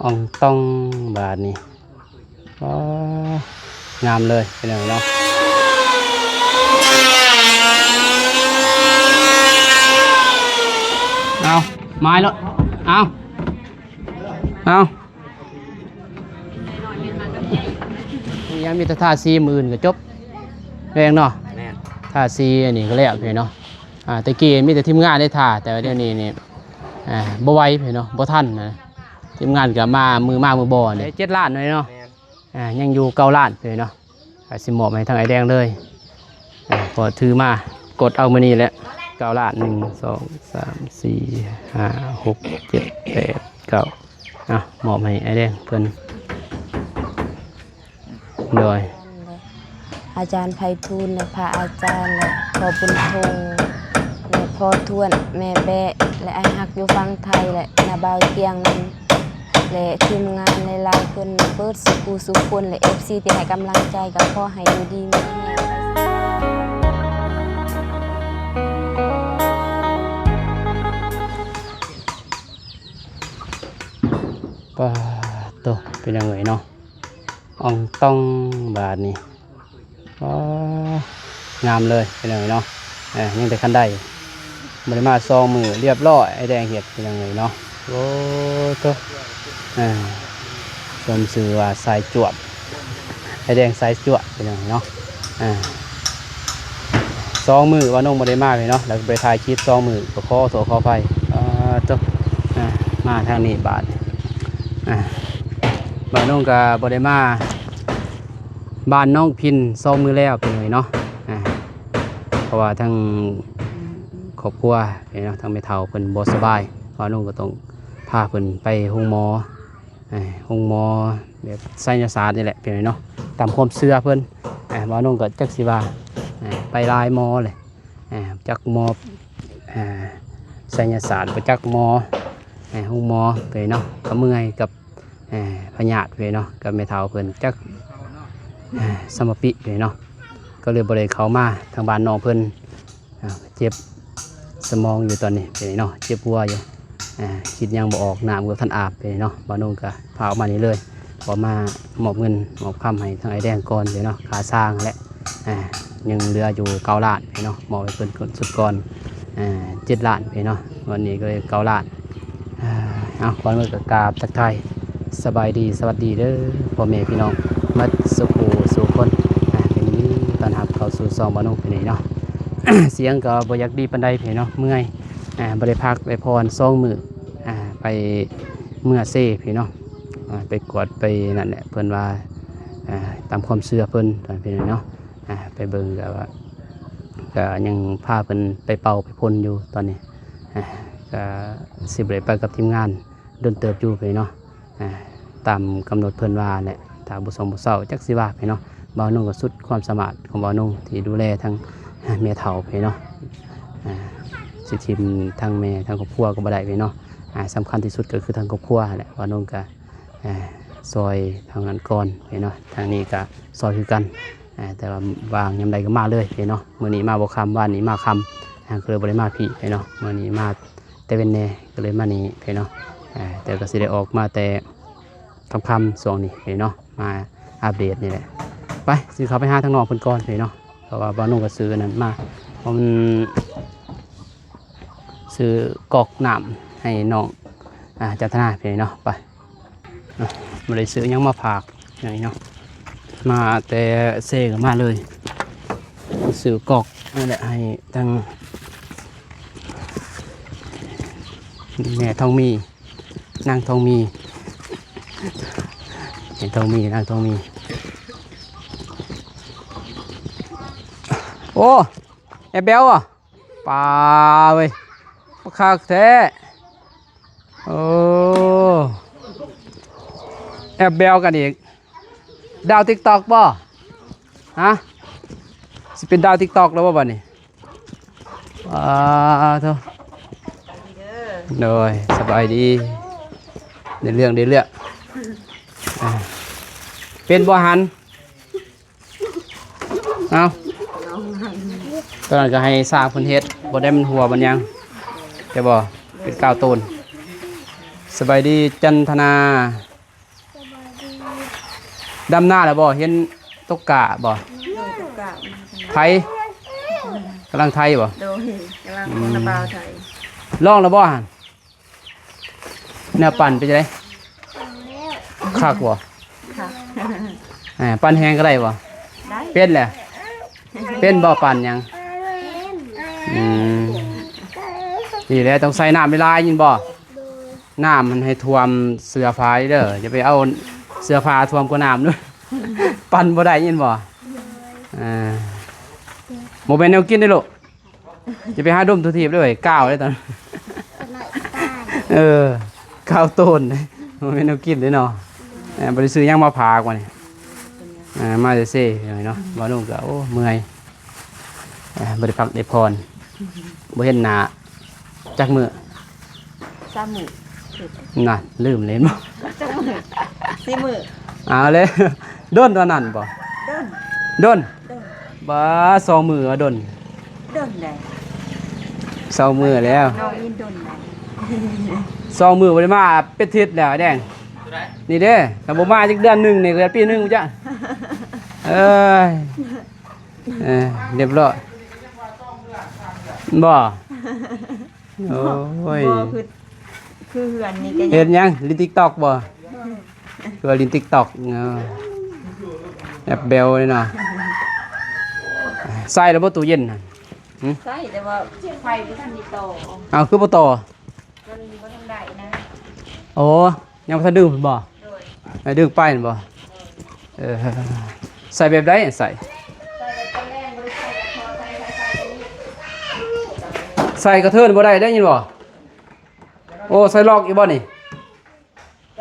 ອອງຕອງບາດນີ້. ອໍ ງາມເລີຍພີ່ນ້ອງເນາະ. ເອົາ ມາໂລດ ເອົາ ເອົາ ຍັງມີແຕ່ທາສີ ມື້ອື່ນກໍຈົບແລ້ວເນາະ. ແມ່ນ ທາສີອັນນີ້ກໍແລ້ວພີ່ນ້ອງເນາະ. ອ່າ ແຕ່ກີ້ມີແຕ່ທີມງານໄດ້ທາ ແຕ່ວ່າດຽວນີ້ນີ້ ອ່າ ບໍ່ໄຫວພີ່ນ້ອງເນາະ ບໍ່ທັນນະ. ທີມງານກໍມາ ມື້ມາມື້ບໍ່ນີ້ ເຈັດລ້ານເລີຍເນາະ. ແມ່ນ ອ່າ ຍັງຢູ່ເກົ້າລ້ານເລີຍເນາະ. ກໍຊິມອບໃຫ້ທາງອ້າຍແດງເລີຍ. ອ່າ ກໍຖືມາ ກົດເອົາມື້ນີ້ແຫຼະ ເກົ້າລ້ານ ໜຶ່ງ ສອງ ສາມ ສີ່ ຫ້າ ຫົກ ເຈັດ ແປດ ເກົ້າ. ອ່ະ ມອບໃຫ້ອ້າຍແດງເພິ່ນ. ໂດຍ ອາຈານໄພທູນ ແລະ ພະອາຈານ ແລະ ພໍ່ບຸນທົງ ແລະ ພໍ່ທວນ ແມ່ແບະ ແລະ ອ້າຍຮັກຢູ່ຝັ່ງໄທ ແລະ ນ້າບ່າວຈຽງນຳ ແລະ ທີມງານຫຼາຍໆຄົນ ເບິດສູ່ຜູ້ສູ່ຄົນ ແລະ ເອັຟຊີ ທີ່ໃຫ້ກຳລັງໃຈ ກໍຂໍໃຫ້ຢູ່ດີມີແຮງ. ປາດໂຕ ເປັນຫຍັງເອີຍເນາະ. ອອງຕອງບາດນີ້. ອໍ ງາມເລີຍພີ່ນ້ອງເນາະ. ເອີ ຍັງແຕ່ຄັນໄດ ບໍ່ໄດ້ມາສອງມື້ ລຽບຮ້ອຍ ອ້າຍແດງເຮັດພີ່ນ້ອງເອີຍເນາະ. ໂອ້ໂຕ ເອີ ສົມຊື່ວ່າສາຍຈວດ ອ້າຍແດງສາຍຈວດພີ່ນ້ອງເນາະ. ອ່າ ສອງມື້ວ່ານ້ອງບໍ່ໄດ້ມາພີ່ນ້ອງເນາະ ແລ້ວກໍໄປຖ່າຍຄລິບສອງມື້ ກໍຂໍໂທດຂໍອະໄພ. ອ່າ ໂຕ ອ່າ ມາທາງນີ້ບາດ ອ່າ ບ່າວນົງກໍບໍ່ໄດ້ມາບ້ານນ້ອງພິນສອງມື້ແລ້ວພີ່ນ້ອງເນາະ. ອ່າ ເພາະວ່າທາງຄອບຄົວເນາະ ທາງແມ່ເຖົ້າເພິ່ນບໍ່ສະບາຍ ບ່າວນົງກໍຕ້ອງພາເພິ່ນໄປໂຮງໝໍ ອ່າ ໂຮງໝໍແບບໄສຍະສາດນີ້ແຫຼະພີ່ນ້ອງເນາະ ຕາມຄວາມເຊື່ອເພິ່ນ. ອ່າ ບ່າວນົງກໍຈັກຊິວ່າ ອ່າ ໄປຫຼາຍໝໍແຫຼະ ອ່າ ຈັກໝໍ ອ່າ ໄສຍະສາດ ບໍ່ຈັກໝໍ ອ່າ ໂຮງໝໍໄປເນາະ ກໍເມື່ອຍກັບ ອ່າ ພະຍາດໄປເນາະ ກັບແມ່ເຖົ້າເພິ່ນ ຈັກ ອ່າ ສະມະປິໄປເນາະ ກໍເລີຍບໍ່ໄດ້ເຂົ້າມາທາງບ້ານນ້ອງເພິ່ນ. ອ່າ ເຈັບສະໝອງຢູ່ຕອນນີ້ໄປເນາະ ເຈັບຫົວຢູ່ ອ່າ ຄິດຫຍັງບໍ່ອອກ ນ້ຳກໍທັນອາບໄປເນາະ. ບ່າວນົງກໍພາອອກມານີ້ເລີຍ ກໍມາມອບເງິນມອບຄຳໃຫ້ທາງອ້າຍແດງກ່ອນເນາະ ຄ່າຊ່າງແຫຼະ. ອ່າ ຍັງເຫຼືອຢູ່ເກົ້າລ້ານເນາະ ມອບໃຫ້ເພິ່ນຊຸດກ່ອນ ອ່າ ເຈັດລ້ານເນາະ ວັນນີ້ກໍເລີຍເກົ້າລ້ານ. ອ່າ ເອົາ ກ່ອນອື່ນກໍກາບທັກທາຍສະບາຍດີ ສະຫວັດດີເດີພໍ່ແມ່ພີ່ນ້ອງໝົດສູ່ຜູ້ສູ່ຄົນ. ອ່າ ຍິນດີຕ້ອນຮັບເຂົ້າສູ່ຊ່ອງບ່າວນົງເນາະ. ສຽງກໍບໍ່ຢາກດີປານໃດເນາະ ເມື່ອຍ ອ່າ ບໍ່ໄດ້ພັກໄດ້ຜ່ອນສອງມື້ ອ່າ ໄປເມືອເຊເນາະ ອ່າ ໄປກວດໄປນັ້ນແຫຼະ ເພິ່ນວ່າ ອ່າ ຕາມຄວາມເຊື່ອເພິ່ນຕອນເປັນເນາະ. ອ່າ ໄປເບິ່ງກໍວ່າ ກໍຍັງພາເພິ່ນໄປເປົ່າໄປພົ່ນຢູ່ຕອນນີ້. ອ່າ ກໍຊິບໍ່ໄດ້ໄປກັບທີມງານດົນເຕີບຢູ່ໄປເນາະ. ອ່າ ຕາມກຳນົດເພິ່ນວ່າແຫຼະ ຖ້າບໍ່ສ່ວງບໍ່ເຊົາ ຈັກຊິວ່າໄປເນາະ. ບ່າວນົງກໍສຸດຄວາມສາມາດຂອງບ່າວນົງທີ່ດູແລທັງແມ່ເຖົ້າໄປເນາະ. ອ່າ ຊິຖິ້ມທັງແມ່ທັງຄອບຄົວກໍບໍ່ໄດ້ໄປເນາະ. ອ່າ ສຳຄັນທີ່ສຸດກໍຄືທັງຄອບຄົວແຫຼະ ບ່າວນົງກໍ ອ່າ ຊ່ອຍທາງນັ້ນກ່ອນເນາະ ທາງນີ້ກໍຊ່ອຍຄືກັນ. ອ່າ ແຕ່ວ່າວ່າງຍາມໃດກໍມາເລີຍເນາະ ມື້ນີ້ມາບໍ່ຄ່ຳ ວານນີ້ມາຄ່ຳ ອ່າ ກໍເລີຍບໍ່ໄດ້ມາພີ້ເນາະ. ມື້ນີ້ມາແຕ່ເວັນແດ່ ກໍເລີຍມານີ້ເນາະ. ອ່າ ແຕ່ກໍຊິໄດ້ອອກມາແຕ່ຄ່ຳໆຊ່ວງນີ້ເນາະ ມາອັບເດດນີ້ແຫຼະ. ໄປ ຊິເຂົ້າໄປຫາທາງນ້ອງເພິ່ນກ່ອນເນາະ ເພາະວ່າບ່າວນົງກໍຊື້ອັນນັ້ນມາ ເພາະມັນ ຊື້ກອກນ້ຳໃຫ້ນ້ອງ ອ່າ ຈັນທະນາເນາະ. ໄປ ອ່ະ ບໍ່ໄດ້ຊື້ຫຍັງມາຝາກຫຍັງເນາະ ມາແຕ່ເຊກໍມາເລີຍ ຊື້ກອກນັ້ນແຫຼະ ໃຫ້ທາງແມ່ທອງມີ ນາງທອງມີ ແມ່ທອງມີ ນາງທອງມີ. ໂອ້ ແອບແບວບໍ່? ປາເວີຍ ບັກຄັກແທ້. ໂອ້ ແອບແບວກັນອີກ ດາວຕິກຕັອກບໍ່? ຮະ ຊິເປັນດາວຕິກຕັອກແລ້ວບໍ່ບັດນີ້? ປາໂທ້ ໂດຍ ສະບາຍດີ ໄດ້ເລື່ອງ ໄດ້ເລື່ອງ. ອ່າ ເປັນບໍ່ຫັ້ນ? ເອົາ ຕອນນັ້ນກໍໃຫ້ຊ່າງເພິ່ນເຮັດ ບໍ່ໄດ້ມັນຫົວມັນຫຍັງ ແຕ່ບໍ່ເປັນກາວໂຕນ ສະບາຍດີຈັນທະນາ. ສະບາຍດີ. ດຳນາແລ້ວບໍ່? ເຫັນຕົກກ້າບໍ່? ໂດຍ ຕົກກ້າ. ໄຖ? ກຳລັງໄຖບໍ່? ໂດຍ ກຳລັງ ອືມ ລອງລະບ່າວໄຖ. ລອງແລ້ວບໍ່ຫັ້ນ? ແນວປັ່ນເປັນຈັ່ງໃດ? ລອງແລ້ວ. ຄັກບໍ່? ຄັກ. ເອີ ປັ່ນແຮງກໍໄດ້ບໍ່? ໄດ້. ເປັນແລ້ວ? ເປັນບໍ່? ປັ່ນຫຍັງ? ເປັນ. ອືມ ນີ້ແຫຼະ ຕ້ອງໃສ່ນ້ຳຫຼາຍໆ ຍິນບໍ່? ໂດຍ. ນ້ຳມັນໃຫ້ຖ້ວມເສື້ອຜ້າເດີ ຢ່າໄປເອົາເສື້ອຜ້າຖ້ວມກັບນ້ຳເດີ ປັ່ນບໍ່ໄດ້ຍິນບໍ່? ໂດຍ. ອ່າ ບໍ່ແມ່ນແນວກິນເດ້ລູກ ຢ່າໄປຫາດົມທົ່ວທີບເດີ ກ້າວເດ້ຕອນ ເອີ ກ້າວໂຕນ ບໍ່ແມ່ນແນວກິນເດ້ເນາະ. ເອີ ບໍ່ໄດ້ຊື້ຫຍັງມາຝາກວ່ານີ້ ອ່າ ມາແຕ່ເຊເນາະ. ບ່າວນຸ່ງກໍ ໂອ້ ເມື່ອຍ ອ່າ ບໍ່ໄດ້ພັກໄດ້ຜ່ອນ ບໍ່ເຫັນໜ້າຈັກມື້ ສາມມື້. ນັ້ນ ລືມເລີຍເນາະ ຈັກມື້ ສີ່ມື້. ເອົາເລີຍ ດົນປານນັ້ນບໍ່? ດົນ ດົນ ດົນ. ບາ ສອງມື້ວ່າດົນ ດົນໃດ ສອງມື້ແລ້ວ ນ້ອງຍິນດົນໃດ ສອງມື້ບໍ່ໄດ້ມາເປັນທິດແລ້ວ ແດງ ນີ້ເດ້ ຖ້າບໍ່ມາຈັກເດືອນໜຶ່ງນີ້ກໍປີໜຶ່ງຈ້ະ. ເອີຍ ເອີ ຮຽບຮ້ອຍບໍ່? ໂອ້ຍ ບໍ່ ຄື ຄືເຮືອນນີ້ກໍຍັງ ເຮັດຫຍັງ? ຫຼິ້ນຕິກຕອກບໍ່? ຄືວ່າຫຼິ້ນຕິກຕອກ ເອີ ແອບແບວເລີຍເນາະ. ໃສ່ແລ້ວບໍ່ຕູ້ເຢັນຫັ້ນ? ຫື? ໃສ່ ແຕ່ວ່າໄຟບໍ່ທັນໄດ້ຕໍ່. ເອົາ ຄືບໍ່ຕໍ່? ມັນບໍ່ທັນໄດ້ນະ. ໂອ້ ຍັງບໍ່ທັນດຶງພຸ້ນບໍ່? ໂດຍ. ໃຫ້ດຶງໄປຫັ້ນບໍ່? ເອີ ໃສ່ແບບໃດ? ໃສ່ ໃສ່ແບບຕອນແລງ ບໍ່ໄດ້ໃສ່ກະເທີນ ບໍ່ໄດ້ໄດ້ຍິນບໍ່? ໂອ້ ໃສ່ລັອກອີກບໍ່ນີ້?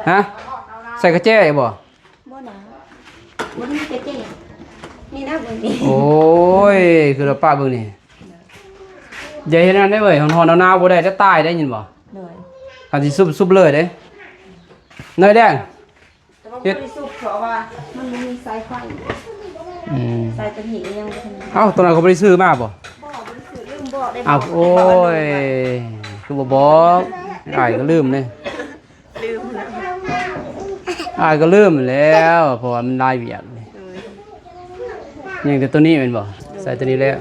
ຮະ? ໃສ່ກະແຈອີກບໍ່? ບໍ່ນະ ບໍ່ໄດ້ມີກະແຈ ນີ້ນະເບິ່ງນີ້. ໂອ້ຍ ຄືລະປະເບິ່ງນີ້ ຢ່າເຮັດອັນນັ້ນເດ້ເວີຍ ຮ້ອນໆ ໜາວໆ ບໍ່ໄດ້ ຈະຕາຍໄດ້ຍິນບໍ່? ໂດຍ. ຄັນຊິຊຸບ ຊຸບເລີຍເດ້ ນ້ອຍແດງ. ແຕ່ວ່າບໍ່ໄດ້ຊຸບ ເພາະວ່າມັນບໍ່ມີສາຍໄຟ. ອືມ ສາຍຕົວນີ້ກໍຍັງບໍ່ທັນ. ເອົ້າ ຕົວນັ້ນກໍບໍ່ໄດ້ຊື້ມາບໍ່? ບໍ່ ບໍ່ໄດ້ຊື້ ລືມບອກເດ້. ເອົ້າ ໂອ້ຍ ຄືບໍ່ບອກ ອ້າຍກໍລືມເດ້. ລືມແລ້ວ ອ້າຍກໍລືມແລ້ວ ເພາະວ່າມັນຫຼາຍວຽກ. ໂດຍ. ຍັງແຕ່ຕົວນີ້ແມ່ນບໍ່? ໂດຍ. ໃສ່ຕົວນີ້ແລ້ວ. ໂດຍ.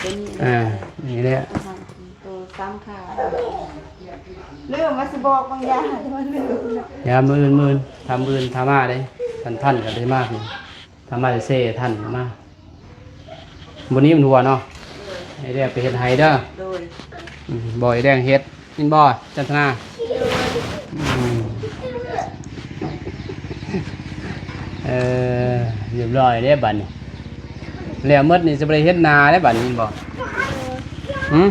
ຕົວນີ້ ອ່າ ນີ້ແຫຼະ ໂຕສາມຂາ ລືມວ່າຊິບອກບາງຢ່າງ ຢ່າ ມື້ອື່ນ ມື້ອື່ນ ຖ້າມື້ອື່ນຖ້າມາເດ້ ຄັນທັນກໍໄດ້ມາ ຖ້າມາແຕ່ເຊທັນມາ. ບໍ່ນີ້ມັນຫົວເນາະ ໄອ້ແດງໄປເຮັດໄຮ່ເດີ. ໂດຍ. ອືມ ບໍ່ ໄອ້ແດງເຮັດ ຍິນບໍ່ ຈັນທະນາ? ໂດຍ. ອືມ ເອີ ຮຽບຮ້ອຍເດ້ບັດນີ້ ແລ້ວໝົດນີ້ຊິບໍ່ໄດ້ເຫັນໜ້າເດ້ບັດນີ້ ຍິນບໍ່? ຫື?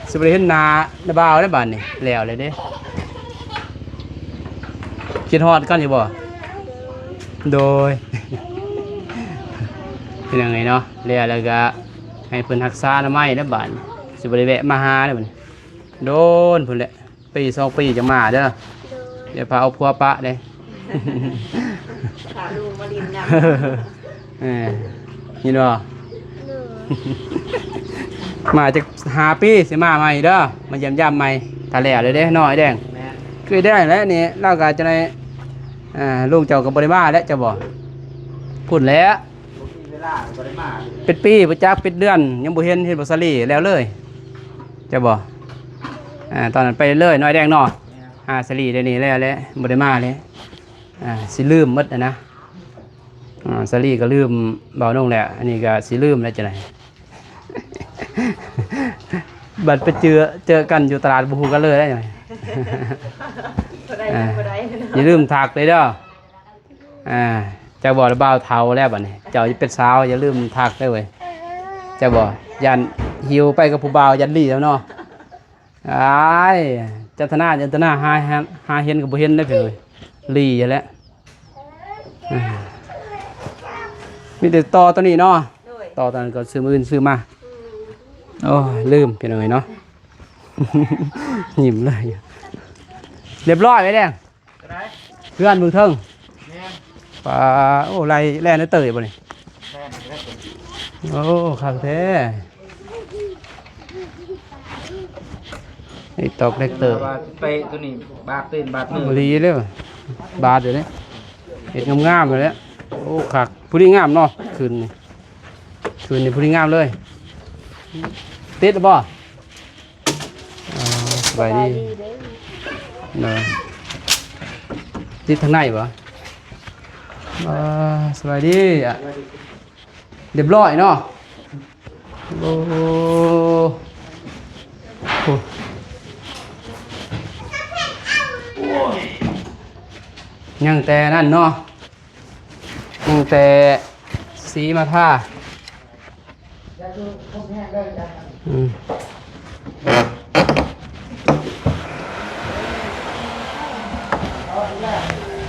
ຊິບໍ່ໄດ້ເຫັນໜ້ານ້າບ່າວເດ້ບັດນີ້ ແລ້ວເລີຍເດ້. ຄິດຮອດກັນຢູ່ບໍ່? ໂດຍ. ເປັນຫຍັງໄງເນາະ ແລ້ວ ແລ້ວກະໃຫ້ເພິ່ນຮັກສາອະນາໄມເດ້ບາດນີ້ ຊິບໍ່ໄດ້ແວະມາຫາເດ້ບາດນີ້ ໂດນພຸ້ນແຫຼະ ປີສອງປີຈັ່ງມາເດີ. ໂດຍ. ຢ່າພາເອົາຜົວປະເດ້ ພາລູກມາຫຼິ້ນນຳ. ເອີ ຍິນບໍ່? ໂດຍ. ມາຈັກຫ້າປີຊິມາໃໝ່ເດີ ມາຢ້ຽມຢາມໃໝ່ ຖ້າແລ້ວເລີຍເດ້ເນາະ ອ້າຍແດງ. ແມ່ນ. ຄືອ້າຍແດງແຫຼະນີ້ ລາວກໍຈະໄດ້ ອ່າ ລຸງເຈົ້າກໍບໍ່ໄດ້ມາແຫຼະ ເຈົ້າບໍ່? ພຸ້ນແຫຼະ ບໍ່ມີເວລາ ບໍ່ໄດ້ມາ ເປັນປີບໍ່ຈັກ ເປັນເດືອນ ຍັງບໍ່ເຫັນ ເຫັນບໍ່ສາລີແລ້ວເລີຍ ເຈົ້າບໍ່? ອ່າ ຕອນນັ້ນໄປເລີຍເນາະ ອ້າຍແດງເນາະ. ແມ່ນ. ຫາສາລີດຽວນີ້ແລ້ວແຫຼະ ບໍ່ໄດ້ມາເລີຍ ອ່າ ຊິລືມໝົດຫັ້ນນະ. ອ່າ ສາລີກໍລືມບ່າວນົງແລ້ວ ອັນນີ້ກໍຊິລືມແລ້ວຈັ່ງໃດ ບັດໄປເຈີ ເຈີກັນຢູ່ຕະຫຼາດບໍ່ຮູ້ກັນເລີຍໄດ໋. ບໍ່ໄດ້ ອ່າ ບໍ່ໄດ້ ຢ່າລືມທັກເດີ ອ່າ ຈັກບໍ່ລະ ບ່າວເຖົ້າແລ້ວບັດນີ້ ເຈົ້າຈະເປັນສາວ ຢ່າລືມທັກເດີເວີຍ ຈັກບໍ່ ຢ້ານຫິວໄປກັບຜູ້ບ່າວ ຢ້ານລີ້ແລ້ວເນາະ. ອ້າຍ ຈັນທະນາ ຈັນທະນາ ຫາ ຫາ ຫາເຫັນກໍບໍ່ເຫັນເດ້ເພິ່ນເອີຍ ລີ້ຫັ້ນແຫຼະ. ອ່າ ມີແຕ່ຕໍ່ຕົວນີ້ເນາະ. ໂດຍ. ຕໍ່ຕົວນັ້ນກໍຊື້ ມື້ອື່ນຊື້ມາ. ອືມ ໂອ້ຍ ລືມພີ່ນ້ອງເອີຍເນາະ ຍິ້ມເລີຍ. ຮຽບຮ້ອຍໄອ້ແດງ ເຮືອນເບື້ອງເທິງ. ແມ່ນ. ປາ ໂອ້ ໄລ່ແລ່ນເຕີຍບໍ່ນີ້? ແມ່ນ. ໂອ້ ຄັກແທ້. ເອີ ຕິດຕອກແທັກເຕີ ວ່າເຕະຕົວນີ້ບາດຕີນບາດມື ບໍ່ດີເດ້ ບາດຢູ່ເດ້ ເຮັດງາມໆຢູ່ເດ້. ໂອ້ ຄັກ ຜູ້ນີ້ງາມເນາະ ຄືນນີ້ ຄືນນີ້ຜູ້ນີ້ງາມເລີຍ. ຕິດແລ້ວບໍ່? ອ່າ ສະບາຍດີ ສະບາຍດີເດີ້ ເນາະ ຕິດທາງໃນບໍ່? ອ່າ ສະບາຍດີ ອ່າ ສະບາຍດີ. ຮຽບຮ້ອຍເນາະ. ໂອ້ ໂອ້ ຍັງແຕ່ນັ້ນເນາະ ຍັງແຕ່ສີມາທາ. ອືມ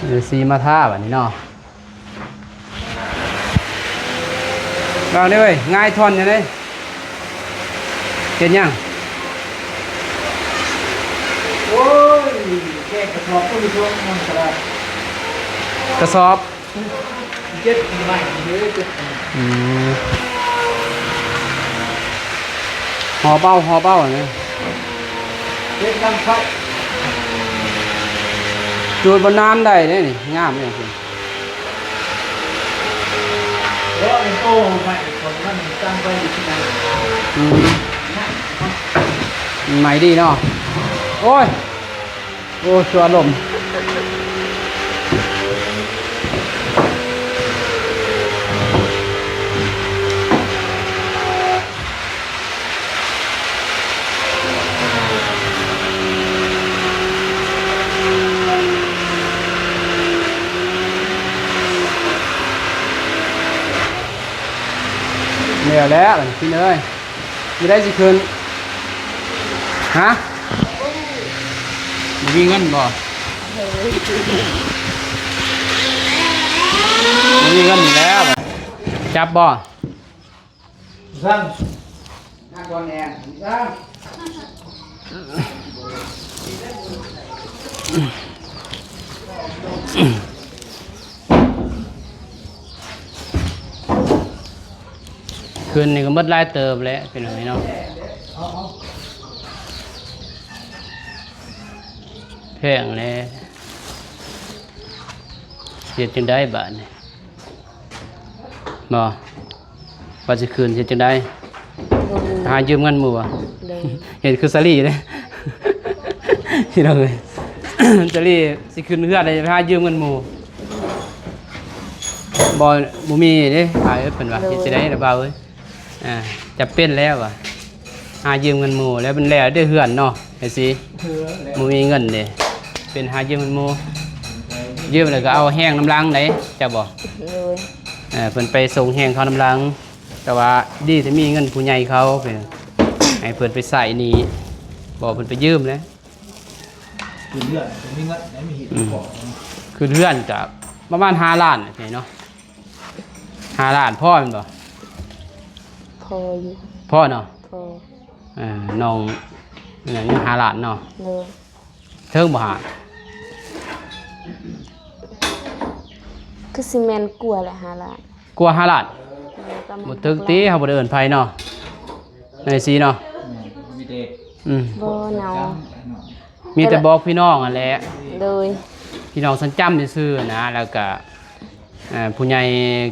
ເອີ ສີມາທາບາດນີ້ເນາະ. ເອົາເດ້ເວີຍ ຫງາຍທ່ອນຢູ່ເດ້ ເຮັດຫຍັງ? ໂອ້ຍ ແກະກະສອບ ຜູ້ຊົມ ມັນກະດາດ ກະສອບ ເຈັບໄມ້ເດ້ ເຈັບໄມ້ ອືມ ຫອບເອົາ ຫອບເອົານະ ເຮັດນຳໄຟ ຈູດບໍ່ນານໄດ້ເດ້ນີ້ ງາມເດ້. ອືມ ໃໝ່ດີເນາະ ໂອ້ຍ ໂອ້ ຊົ່ວລົມ. ແລ້ວແຫຼະ ພີ່ເອີຍ ມື້ໃດຊິຂຶ້ນ? ຮະ? ບໍ່ມີເງິນບໍ່? ບໍ່ມີເງິນນີ້ແຫຼະ. ຈັບບໍ່? ສັ່ງ ນັກບອນແອນສັ່ງ ຄືນນີ້ກໍໝົດຫຼາຍເຕີບແຫຼະ ພີ່ນ້ອງເອີຍເນາະ ແພງແຫຼະ ເຮັດຈັ່ງໃດບາດນີ້? ບໍ່ ວ່າຊິຄືນເຮັດຈັ່ງໃດ? ໂດຍ ຫາຢືມເງິນໝູ່ບໍ່? ໂດຍ ເຮັດຄືສາລີເດ້ ພີ່ນ້ອງເອີຍ ສາລີຊິຂຶ້ນເຮືອນໄດ້ໄປຫາຢືມເງິນໝູ່ ບໍ່ ບໍ່ມີເດ້ອ້າຍເອີຍ ເພິ່ນວ່າ ໂດຍ ເຮັດຈັ່ງໃດລະບ່າວເອີຍ? ອ່າ ຈຳເປັນແລ້ວວ່າ ຫາຢືມເງິນໝູ່ແລ້ວ ມັນແລ້ວເດ້ເຮືອນເນາະ ໄອ້ສີ ບໍ່ມີເງິນເດ້ ເປັນຫາຢືມເງິນໝູ່ ຢືມແລ້ວກໍເອົາແຮງນຳຫຼັງເດ້ ເຈົ້າບໍ່? ໂດຍ ເອີ ເພິ່ນໄປສົ່ງແຮງເຂົານຳຫຼັງ ແຕ່ວ່າດີແຕ່ມີເງິນຜູ້ໃຫຍ່ເຂົາ ເພິ່ນ ໃຫ້ເພິ່ນໄປໃຊ້ໜີ້ ບໍ່ ເພິ່ນໄປຢືມແຫຼະ ຂຶ້ນເຮືອນ ມີເງິນ ມີເຫດມີຜົນ ຂຶ້ນເຮືອນກໍປະມານຫ້າລ້ານເນາະ. ຫ້າລ້ານພໍແມ່ນບໍ່? ພໍຢູ່ ພໍເນາະ ພໍ ເອີ ນ້ອງ ຍັງຫ້າລ້ານເນາະ ໂດຍ ເຖິງບໍ່ຫ້າ? ຄືຊິແມ່ນກວ່າແຫຼະ ຫ້າລ້ານ ກວ່າຫ້າລ້ານ ໂດຍ ປະມານ ບໍ່ເຖິງຕິ ເຮົາບໍ່ໄດ້ເອີ້ນໃຜເນາະ ໃນຊີ້ເນາະ ແມ່ນ ມີແຕ່ ອືມ ບໍ່ເນາະ ມີແຕ່ບອກພີ່ນ້ອງຫັ້ນແຫຼະ ໂດຍ ພີ່ນ້ອງສັນຈຳຊື່ໆນະ ແລ້ວກະ ອ່າ ຜູ້ໃຫຍ່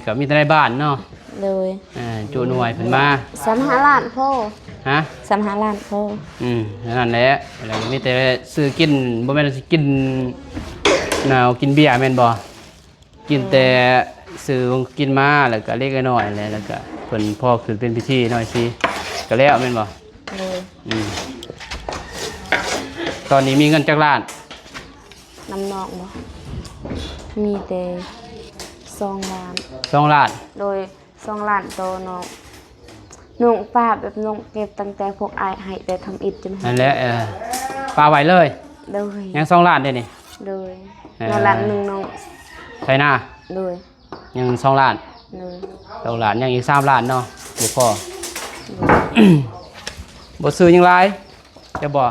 ກໍມີແຕ່ໃນບ້ານເນາະ ໂດຍ ອ່າ ຈຸໜ່ວຍເພິ່ນມາ ສາມຫ້າລ້ານພໍ ຮະ ສາມຫ້າລ້ານພໍ ອືມ ນັ້ນແຫຼະ ແລ້ວມີແຕ່ຊື້ກິນ ບໍ່ແມ່ນຊິກິນເຫຼົ້າກິນເບຍແມ່ນບໍ່? ກິນແຕ່ ອືມ ຊື້ຂອງກິນມາ ແລ້ວກໍເລັກນ້ອຍແຫຼະ ແລ້ວກໍເພິ່ນພໍຂຶ້ນເປັນພິທີໜ້ອຍຊິ ກໍແລ້ວແມ່ນບໍ່? ໂດຍ ອືມ ຕອນນີ້ມີເງິນຈັກລ້ານ? ນຳນ້ອງບໍ່? ມີແຕ່ສອງລ້ານ ສອງລ້ານ ໂດຍ ສອງລ້ານຕໍ່ນ້ອງ ນ້ອງປະແບບນ້ອງເກັບຕັ້ງແຕ່ພວກອ້າຍໃຫ້ແຕ່ທຳອິດຈົນ ນັ້ນແຫຼະ ເອີ ປະໄວ້ເລີຍ ໂດຍ ຍັງສອງລ້ານເດ້ນີ້ ໂດຍ ເອີ ຍັງລ້ານໜຶ່ງນ້ອງ ໄຖນາ ໂດຍ ຍັງສອງລ້ານ ໂດຍ ສອງລ້ານ ຍັງອີກສາມລ້ານເນາະ ບໍ່ພໍ ໂດຍ ບໍ່ຊື້ຫຍັງຫຼາຍ ຈະບໍ່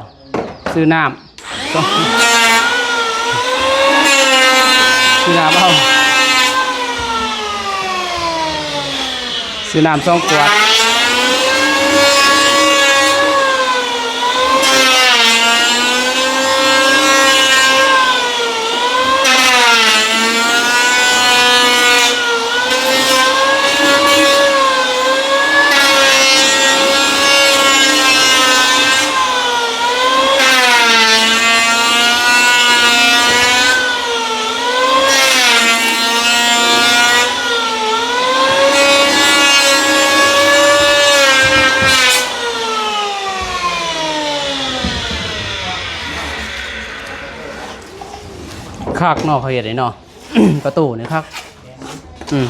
ຊື້ນ້ຳ ຊື້ນ້ຳເອົາ ຊື້ນ້ຳສອງຂວດ ຄັກເນາະ ເຂົາເຮັດນີ້ເນາະ ປະຕູນີ້ຄັກ ອືມ.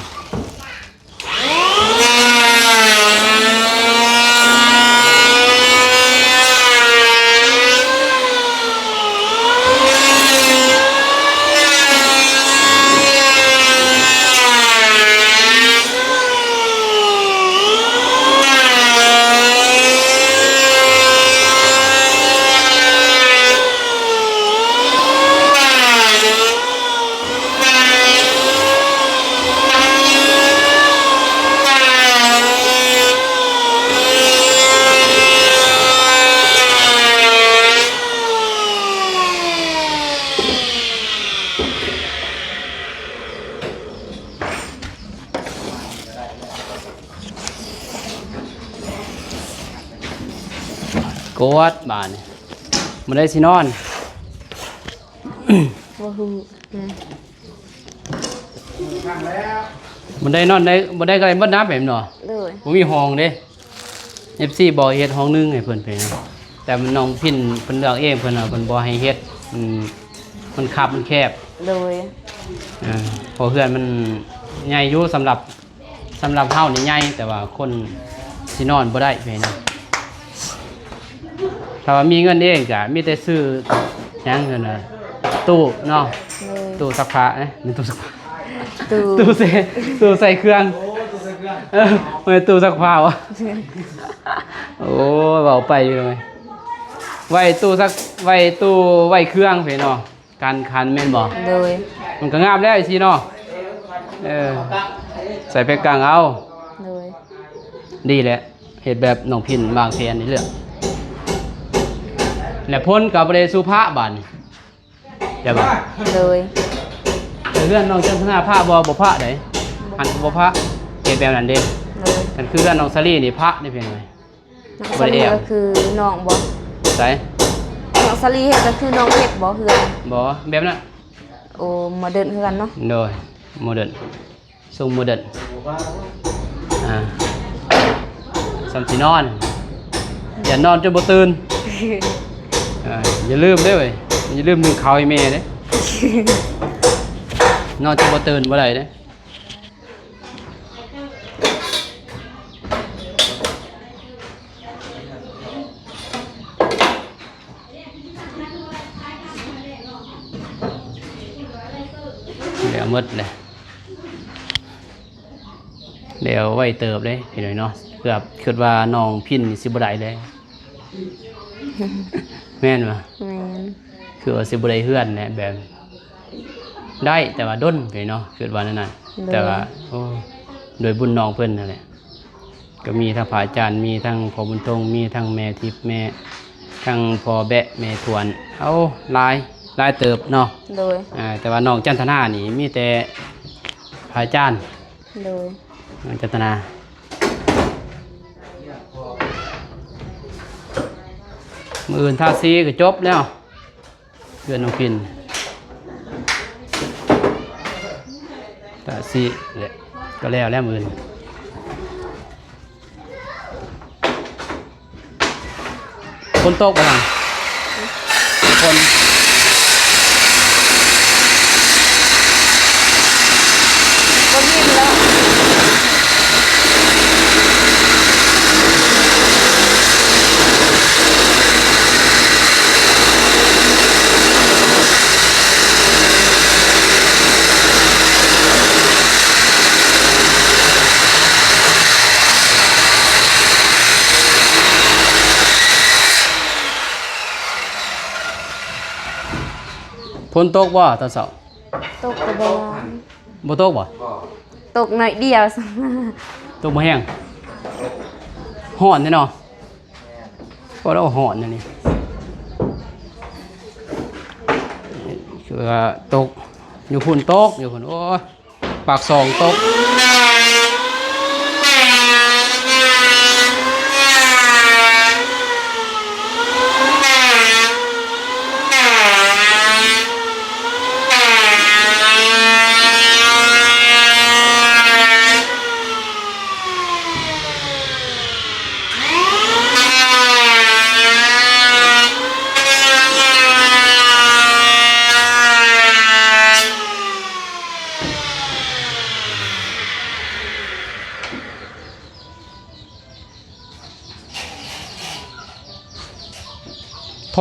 ກວດບາດນີ້ ມື້ໃດຊິນອນ? ບໍ່ຮູ້ນະ ບໍ່ໄດ້ນອນໄດ້ ບໍ່ໄດ້ກໍໄດ້ເບິດນະ ແມ່ນບໍ່? ໂດຍ ບໍ່ມີຫ້ອງເດ້ ເອັຟຊີບອກເຮັດຫ້ອງໜຶ່ງໃຫ້ເພິ່ນໄປນະ ແຕ່ນ້ອງພິນເພິ່ນເລືອກເອງ ເພິ່ນວ່າເພິ່ນບໍ່ໃຫ້ເຮັດ ມັນ ມັນຄັບ ມັນແຄບ ໂດຍ ເອີ ເພາະເຮືອນມັນໃຫຍ່ຢູ່ ສຳລັບ ສຳລັບເຮົານີ້ໃຫຍ່ ແຕ່ວ່າຄົນຊິນອນບໍ່ໄດ້ແມ່ນຫຍັງ? ຖ້າວ່າມີເງິນເອງກະມີແຕ່ຊື້ຫຍັງຫັ້ນນະ ຕູ້ເນາະ ໂດຍ ຕູ້ຊັກຜ້າເອີ ແມ່ນຕູ້ຊັກຜ້າ ຕູ້ ຕູ້ໃສ່ ຕູ້ໃສ່ເຄື່ອງ ໂອ້ ຕູ້ໃສ່ເຄື່ອງ ເອີ ບໍ່ແມ່ນຕູ້ຊັກຜ້າຫວາ? ໂອ້ ເວົ້າໄປຢູ່ເລີຍ ໄວ້ຕູ້ຊັກ ໄວ້ຕູ້ໄວ້ເຄື່ອງພີ້ເນາະ. ການຂັນແມ່ນບໍ່? ໂດຍ ມັນກໍງາມແລ້ວ ຈັ່ງຊີ້ເນາະ ເອີ ໃສ່ແພກັງເອົາ ໂດຍ ດີແຫຼະ ເຮັດແບບນ້ອງພິນວາງແຜນໃນເລື່ອງ ແລະ ພົນກໍບໍ່ໄດ້ສູ່ພະບາດນີ້ ແມ່ນບໍ່? ໂດຍ ແຕ່ເຮືອນນ້ອງຈັນທະນາພະບໍ່? ບໍ່ພະໃດ ຫັ້ນກໍບໍ່ພະ ເຮັດແບບນັ້ນເດ້ ໂດຍ ຄັນຄືເຮືອນນ້ອງສາລີນີ້ພະເດ້ ເປັນຫຍັງ? ນ້ອງສາລີກໍຄືນ້ອງບໍ່? ໃສ? ນ້ອງສາລີເຮັດກໍຄືນ້ອງເຮັດບໍ່ເຮືອນ? ບໍ່ ແບບນັ້ນ ໂອ້ ໂມເດີນຄືກັນເນາະ ໂດຍ ໂມເດີນ ຊົງໂມເດີນ ອ່າ ສ່ຳຊິນອນ ຢ່ານອນຈົນບໍ່ຕື່ນ ອ່າ ຢ່າລືມເດ້ເວີຍ ຢ່າລືມໜຶ້ງເຂົ້າໃຫ້ແມ່ເດ້ ນອນຈົນບໍ່ຕື່ນບໍ່ໄດ້ເດ້. ແລ້ວໝົດແລ້ວ ແລ້ວໄວເຕີບເດ້ພີ່ນ້ອງເນາະ ເກືອບ ຄິດວ່ານ້ອງພິນຊິບໍ່ໄດ້ແລ້ວ ແມ່ນບໍ່? ແມ່ນ ຄືວ່າຊິບໍ່ໄດ້ເຮືອນແຫຼະ ແບບ ໄດ້ ແຕ່ວ່າດົນໄປເນາະ ຄິດວ່າແນວນັ້ນ ໂດຍ ແຕ່ວ່າ ໂອ້ ໂດຍບຸນນ້ອງເພິ່ນນັ້ນແຫຼະ ກໍມີທັງພະອາຈານ ມີທັງພໍ່ບຸນທົງ ມີທັງແມ່ທິບ ແມ່ ທັງພໍ່ແບະ ແມ່ທວນ ເອົາ ຫຼາຍ ຫຼາຍເຕີບເນາະ ໂດຍ ອ່າ ແຕ່ວ່ານ້ອງຈັນທະນານີ້ມີແຕ່ພະອາຈານ ໂດຍ ນ້ອງຈັນທະນາ ມື້ອື່ນທາສີກໍຈົບແລ້ວ ເຮືອນນ້ອງພິນ ກະຊິ ກະແລ້ວແລ້ວມື້ນີ້ ຝົນຕົກບໍ່ຫັ້ນ? ຝົນ ບໍ່ມີແລ້ວ. ຝົນຕົກບໍ່ຕອນເຊົ້າ? ຕົກກໍບໍ່ຫຼາຍ. ບໍ່ຕົກບໍ່? ບໍ່ ຕົກໜ້ອຍດຽວ. ຕົກບໍ່ແຮງ. ຮ້ອນແທ້ເນາະ. ແມ່ນ ກໍລາວຮ້ອນອັນນີ້ ຄືວ່າຕົກ ຢູ່ພຸ້ນຕົກ ຢູ່ພຸ້ນ ໂອ້ຍ ປາກຊ່ອງຕົກ. ເ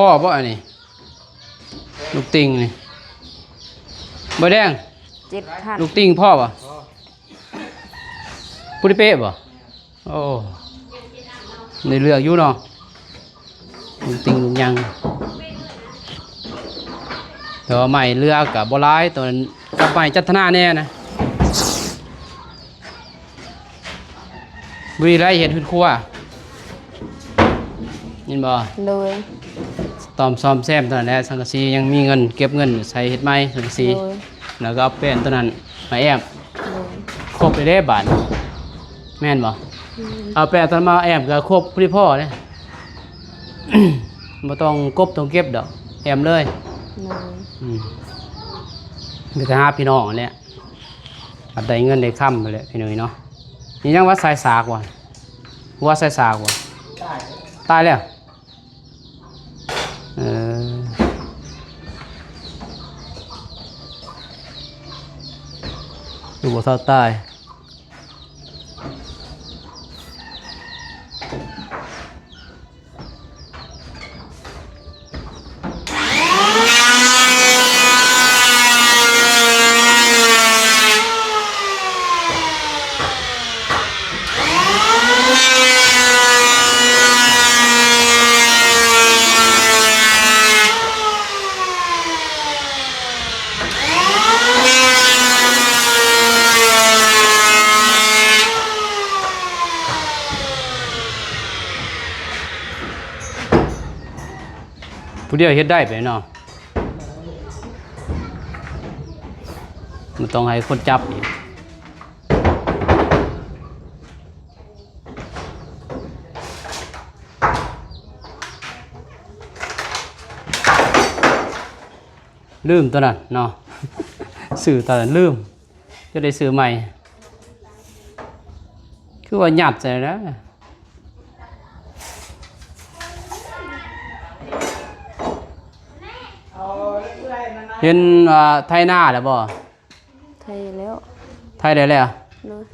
ພໍບໍ່ອັນນີ້? ລູກຕິ່ງນີ້ ບໍ່ແດງ ເຈັດພັນ ລູກຕິ່ງພໍບໍ່? ຜູ້ທີ່ເປະບໍ່? ໂອ້ ໄດ້ເລືອກຢູ່ເນາະ ລຸງຕິ່ງລຸງຍັງ ແຕ່ວ່າໄມ້ເຫຼືອກະບໍ່ຫຼາຍ ຕອນກັບໄມ້ຈັນທະນາແດ່ນະ ບໍ່ໄດ້ເຮັດເຮືອນຄົວ ແມ່ນບໍ່? ໂດຍ ຕ້ອມ ສ້ອມແຊມເທົ່ານັ້ນແຫຼະ ສັງກະສີ ຍັງມີເງິນ ເກັບເງິນໃສ່ເຮັດໃໝ່ສັງກະສີ ໂດຍ ແລ້ວກໍເອົາແປ້ນຕົວນັ້ນມາແອ້ມ ໂດຍ ຄົບເລີຍເດ້ບາດນີ້ ແມ່ນບໍ່? ແມ່ນ ເອົາແປ້ນຕົວນັ້ນມາແອ້ມກໍຄົບພໍດີພໍເດ້ ບໍ່ຕ້ອງກົບຕ້ອງເກັບດອກ ແອ້ມເລີຍ ໂດຍ ອືມ ມີແຕ່ຫາພີ່ນ້ອງຫັ້ນແຫຼະ ບັດໄດ້ເງິນໄດ້ຄຳຫັ້ນແຫຼະ ພີ່ນ້ອງເອີຍເນາະ ນີ້ຍັງວ່າສາຍສາກວ່າ ຫົວສາຍສາກວ່າ ຕາຍແລ້ວ ເອີ ຄືບໍ່ເຊົາຕາຍ ຜູ້ດຽວເຮັດໄດ້ໄປເນາະ ບໍ່ຕ້ອງໃຫ້ຄົນຈັບອີກ ລືມຕົວນັ້ນເນາະ ຊື້ຕົວນັ້ນລືມ ຈະໄດ້ຊື້ໃໝ່ ຄືວ່າຍັດໃສ່ແລ້ວ ເຫັນວ່າໄຖນາແລ້ວບໍ່? ໄຖແລ້ວ ໄຖໄດ້ແລ້ວ ໂດຍ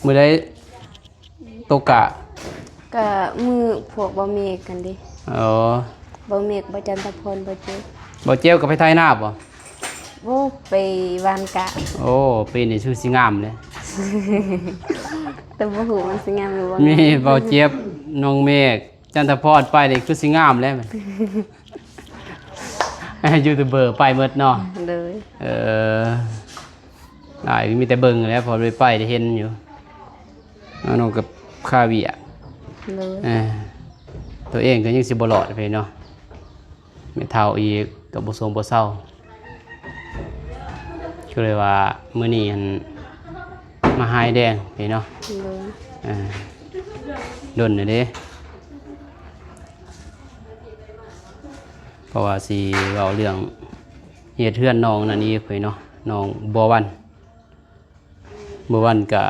ມື້ໃດຕົກກະ? ກະມື້ພວກບ່າວເມກຫັ້ນເດ ອໍ ບ່າວເມກ ບ່າວຈັນທະພອນ ບ່າວເຈວ ບ່າວເຈວກໍໄປໄຖນາບໍ່? ໂອ້ ໄປຫວ່ານກະ ໂອ້ ປີນີ້ຄືຊິງາມເດ້ ແຕ່ບໍ່ຮູ້ມັນຊິງາມຫຼືບໍ່ງາມ ມີບ່າວເຈວ ນ້ອງເມກ ຈັນທະພອນໄປນີ້ຄືຊິງາມແລ້ວ ຢູທູບເບີໄປໝົດເນາະ ໂດຍ ເອີ ອ້າຍມີແຕ່ເບິ່ງແຫຼະ ພໍໄດ້ໄປໄດ້ເຫັນຢູ່ ນ້ອງກໍຄາວຽກ ໂດຍ ເອີ ຕົວເອງກໍຍັງຊິບໍ່ລອດໄປເນາະ ແມ່ເຖົ້າອີກກໍບໍ່ຊົງບໍ່ເຊົາ ກໍເລີຍວ່າມື້ນີ້ຫັ້ນມາຫາຍແດງໄປເນາະ ໂດຍ ເອີ ດົນແລ້ວເດ້ ເພາະວ່າຊິເວົ້າເລື່ອງເຮັດເຮືອນນ້ອງນັ້ນອີກໄປເນາະ ນ້ອງບົວວັນ ເມື່ອວານກະ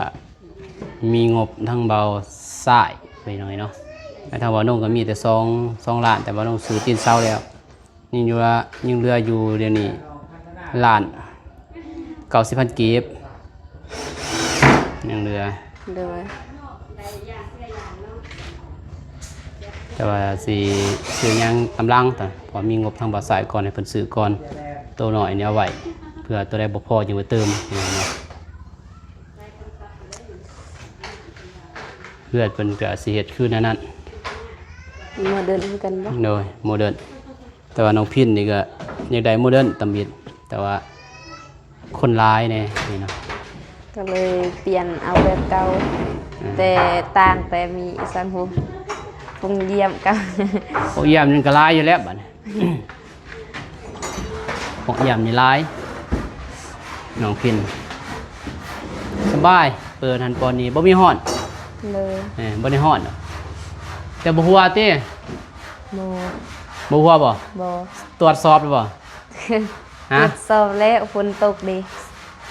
ມີງົບທາງບ່າວຊາຍໄປໜ້ອຍເນາະ ແລະທາງບ່າວນົງກະມີແຕ່ສອງ ສອງລ້ານ ແຕ່ບ່າວນົງຊື້ຕີນເສົາແລ້ວ ຍັງຢູ່ວ່າ ຍັງເຫຼືອຢູ່ດຽວນີ້ລ້ານເກົ້າສິບພັນກີບ ຍັງເຫຼືອ ໂດຍ ແຕ່ວ່າຊິຊື້ຫຍັງຕາມຫຼັງ ເພາະມີງົບທາງບ່າວຊາຍກ່ອນ ໃຫ້ເພິ່ນຊື້ກ່ອນ ໂຕນ້ອຍນີ້ເອົາໄວ້ ເພື່ອໂຕໃດບໍ່ພໍຈຶ່ງໄປເຕີມເນາະ. ເຮືອນເພິ່ນກະຊິເຮັດຄືແນວນັ້ນ ໂມເດີນຄືກັນບໍ່? ໂດຍ ໂມເດີນ ແຕ່ວ່ານ້ອງພິນນີ້ກະຢາກໄດ້ໂມເດີນຕຳອິດ ແຕ່ວ່າຄົນຫຼາຍແດ່ນີ້ເນາະ ກໍເລີຍປ່ຽນເອົາແບບເກົ່າ ອືມ ແຕ່ຕ່າງແຕ່ມີອີ່ສັງຫູ ປົງຢ້ຽມກັບ ປົງຢ້ຽມນີ້ກະຫຼາຍຢູ່ແລ້ວບັດນີ້. ພວກຢ້ຽມນີ້ຫຼາຍ ນ້ອງພິນ ສະບາຍ ເປີດຫັ້ນເປີດນີ້ ບໍ່ມີຮ້ອນ ໂດຍ ເອີ ບໍ່ໄດ້ຮ້ອນດອກ ແຕ່ບໍ່ຫົວຕິ? ບໍ່ ບໍ່ຫົວບໍ່? ບໍ່ ຕວດສອບແລ້ວບໍ່? ຮະ? ຕວດສອບແລ້ວ ຝົນຕົກເດ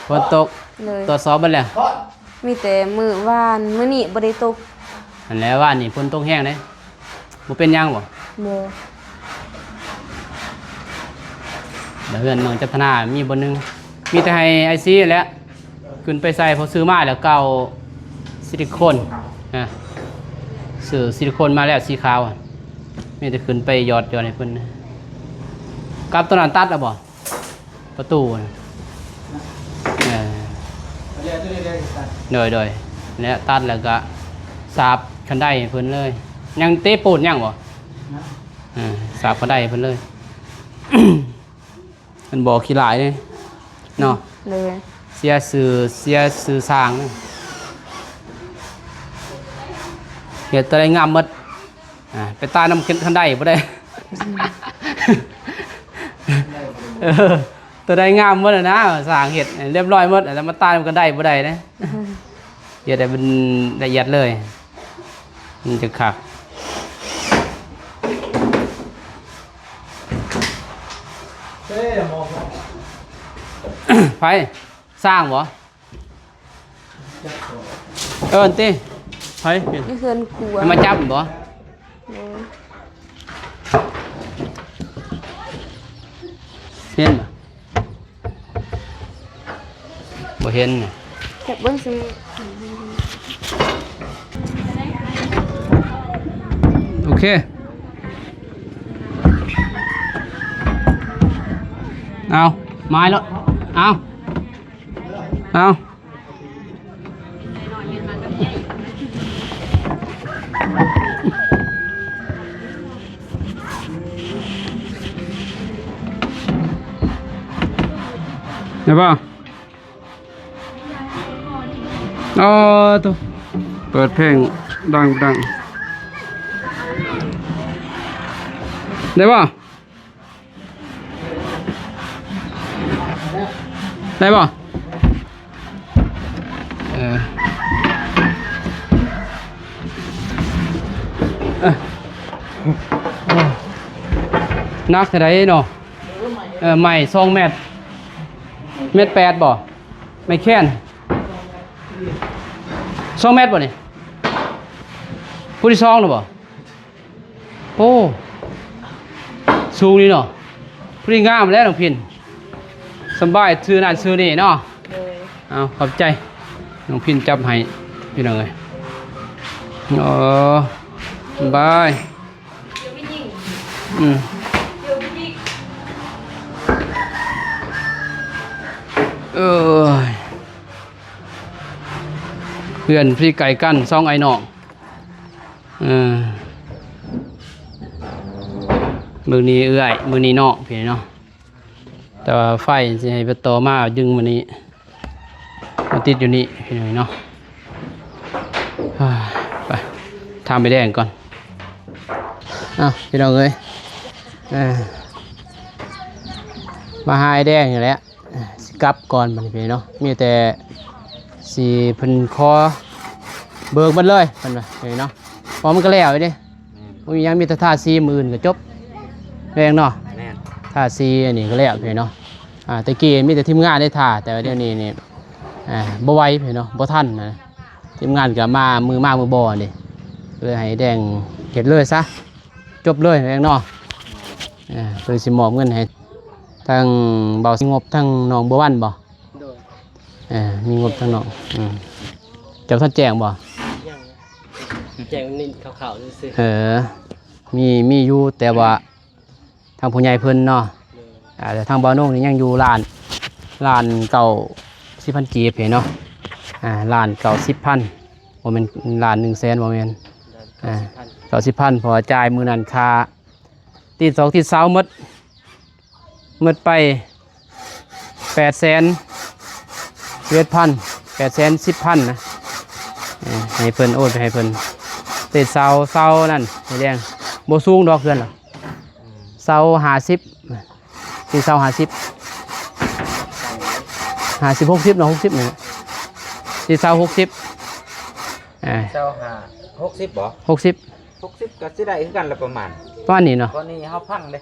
ຝົນຕົກ ໂດຍ ຕວດສອບເບິດແລ້ວ ມີແຕ່ມື້ວານ ມື້ນີ້ບໍ່ໄດ້ຕົກ ຫັ້ນແຫຼະ ວານນີ້ຝົນຕົກແຮງເດ້. ບໍ່ເປັນຫຍັງບໍ່? ບໍ່ ແລ້ວເຮືອນນ້ອງຈັນທະນາມີບ່ອນໜຶ່ງ ມີແຕ່ໃຫ້ອ້າຍຊີແຫຼະ ຂຶ້ນໄປໃສ່ ເພາະຊື້ມາແລ້ວເກົ່າ ຊິລິໂຄນ ນະ ຊື້ຊິລິໂຄນມາແລ້ວ ສີຂາວ ຫັ້ນ ມີແຕ່ຂຶ້ນໄປຢອດ ຢອດໃຫ້ເພິ່ນນະ. ກັບຕົວນັ້ນຕັດແລ້ວບໍ່? ປະຕູນະ. ເອີ ແລ້ວຕົວນີ້ໄດ້ຕັດ. ໂດຍ ໂດຍ. ແລ້ວຕັດແລ້ວກະສາບຄັນໄດໃຫ້ເພິ່ນເລີຍ. ຍັງເຕະປູນຍັງບໍ່? ນະ. ເອີ ສາບຄັນໄດໃຫ້ເພິ່ນເລີຍ. ມັນບໍ່ຂີ້ຫຼາຍເດ້ເນາະ. ໂດຍ. ເສຍຊື່ ເສຍຊື່ຊ່າງເດ້. ເຮັດຕົວໃດງາມໝົດ. ອ່າ ໄປຕາຍນຳຄັນໄດບໍ່ໄດ້. ເອີ ຕົວໃດງາມໝົດນະ ຊ່າງເຮັດຮຽບຮ້ອຍໝົດ ແລ້ວມາຕາຍນຳຄັນໄດບໍ່ໄດ້ເດ້. ເຮັດໃຫ້ມັນລະອຽດເລີຍ ມັນຈະຄັກ. ໃຜ? ຊ່າງບໍ່? ເອີ້ນຕິ? ໃຜ? ໃນເຮືອນຄົວ ໃຫ້ມາຈັບບໍ່? ໂດຍ. ເຫັນບໍ່? ບໍ່ເຫັນນະ. ຈັບເບິ່ງຊິ. ໂອເຄ. ເອົາ ມາໂລດ. ເອົາ ເອົາ. ໄດ້ບໍ່? ອໍ ໂທ້ ເປີດເພງດັງໆ. ໄດ້ບໍ່? ໄດ້ບໍ່? ເອີ ເອີ ໜັກເທົ່າໃດເນາະ? ເອີ ໄມ້ສອງແມັດ ແມັດແປດບໍ່? ໄມ້ແຄນ ສອງແມັດບໍ່ນີ້? ຜູ້ທີສອງນະບໍ່? ໂອ້ ສູງນີ້ເນາະ. ຜູ້ນີ້ງາມແລ້ວນ້ອງພິນ ສຳບາຍ ຊື້ນັ້ນຊື້ນີ້ເນາະ. ໂດຍ. ເອົາ ຂອບໃຈ ນ້ອງພິນຈັບໃຫ້ພີ່ນ້ອງເອີຍ. ອໍ ສຳບາຍ. ອືມ ເອີຍ ເພື່ອນພີ່ໄກກັນ ສອງອ້າຍນ້ອງ. ເອີ ມື້ນີ້ເອື້ອຍ ມື້ນີ້ນ້ອງ ພີ່ນ້ອງເນາະ. ແຕ່ວ່າໄຟຊິໃຫ້ໄປຕໍ່ມາດຶງມື້ນີ້ ມາຕິດຢູ່ນີ້ພີ່ນ້ອງເນາະ. ໄປຖາມໄອ້ແດງກ່ອນ. ອ້າວ ພີ່ນ້ອງເອີຍ ເອີ ມາຫາໄອ້ແດງນີ້ແຫຼະ ຊິກັບກ່ອນບັດນີ້ພີ່ນ້ອງເນາະ. ມີແຕ່ຊິເພິ່ນຂໍເບີກໝົດເລີຍ ເພິ່ນວ່ານີ້ເນາະ. ເພາະມັນກໍແລ້ວຢູ່ເດ້. ແມ່ນ. ບໍ່ມີຫຍັງ ມີແຕ່ທາສີ ມື້ອື່ນກໍຈົບ ແມ່ນເນາະ. ແມ່ນ. ທາສີອັນນີ້ກໍແລ້ວພີ່ນ້ອງເນາະ. ອ່າ ແຕ່ກີ້ມີແຕ່ທີມງານໄດ້ຖ້າ ແຕ່ວ່າດຽວນີ້ນີ້ ອ່າ ບໍ່ໄຫວພີ່ນ້ອງເນາະ ບໍ່ທັນນະ. ທີມງານກໍມາມື້ມາມື້ບໍ່ນີ້ ເລີຍໃຫ້ແດງເຮັດເລີຍຊະ ຈົບເລີຍແດງເນາະ. ອ່າ ເພິ່ນຊິມອບເງິນໃຫ້ທາງເບົາສິງົບ ທາງນ້ອງບົວວັນບໍ່? ໂດຍ. ເອີ ມີງົບທາງນອກ. ອືມ ເຈົ້າທັນແຈ້ງບໍ່? ຍັງ ແຈ້ງນິດໆ ຄ່າວໆ ຊື່ໆ. ເອີ ມີ ມີຢູ່ ແຕ່ວ່າທາງຜູ້ໃຫຍ່ເພິ່ນເນາະ. ໂດຍ. ອ່າ ແຕ່ທາງບ່າວນົງນີ້ຍັງຢູ່ລ້ານ ລ້ານເກົ້າສິບພັນກີບເນາະ. ອ່າ ລ້ານເກົ້າສິບພັນ ບໍ່ແມ່ນລ້ານໜຶ່ງແສນ ບໍ່ແມ່ນ. ລ້ານເກົ້າສິບພັນ. ອ່າ ເກົ້າສິບພັນ ເພາະວ່າຈ່າຍມື້ນັ້ນຄ່າ ຕີນຕອກຕີນເສົາໝົດ ໝົດໄປແປດແສນສິບເອັດພັນ ແປດແສນສິບພັນນະ. ເອີ ໃຫ້ເພິ່ນ ໂອນໄປໃຫ້ເພິ່ນ. ຕີນເສົາ ເສົານັ້ນໃຫ້ແດງ ບໍ່ສູງດອກເຮືອນລະ ເສົາຫ້າສິບ ຕີນເສົາຫ້າສິບ ຫ້າສິບ ຫົກສິບເນາະ ຫົກສິບນີ້ ຕີນເສົາຫົກສິບ. ເອີ ເສົາຫ້າ ຫົກສິບບໍ່? ຫົກສິບ ຫົກສິບກໍຊິໄດ້ຄືກັນລະ ປະມານ ປະມານນີ້ເນາະ. ຕອນນີ້ເຮົາພັງເດ້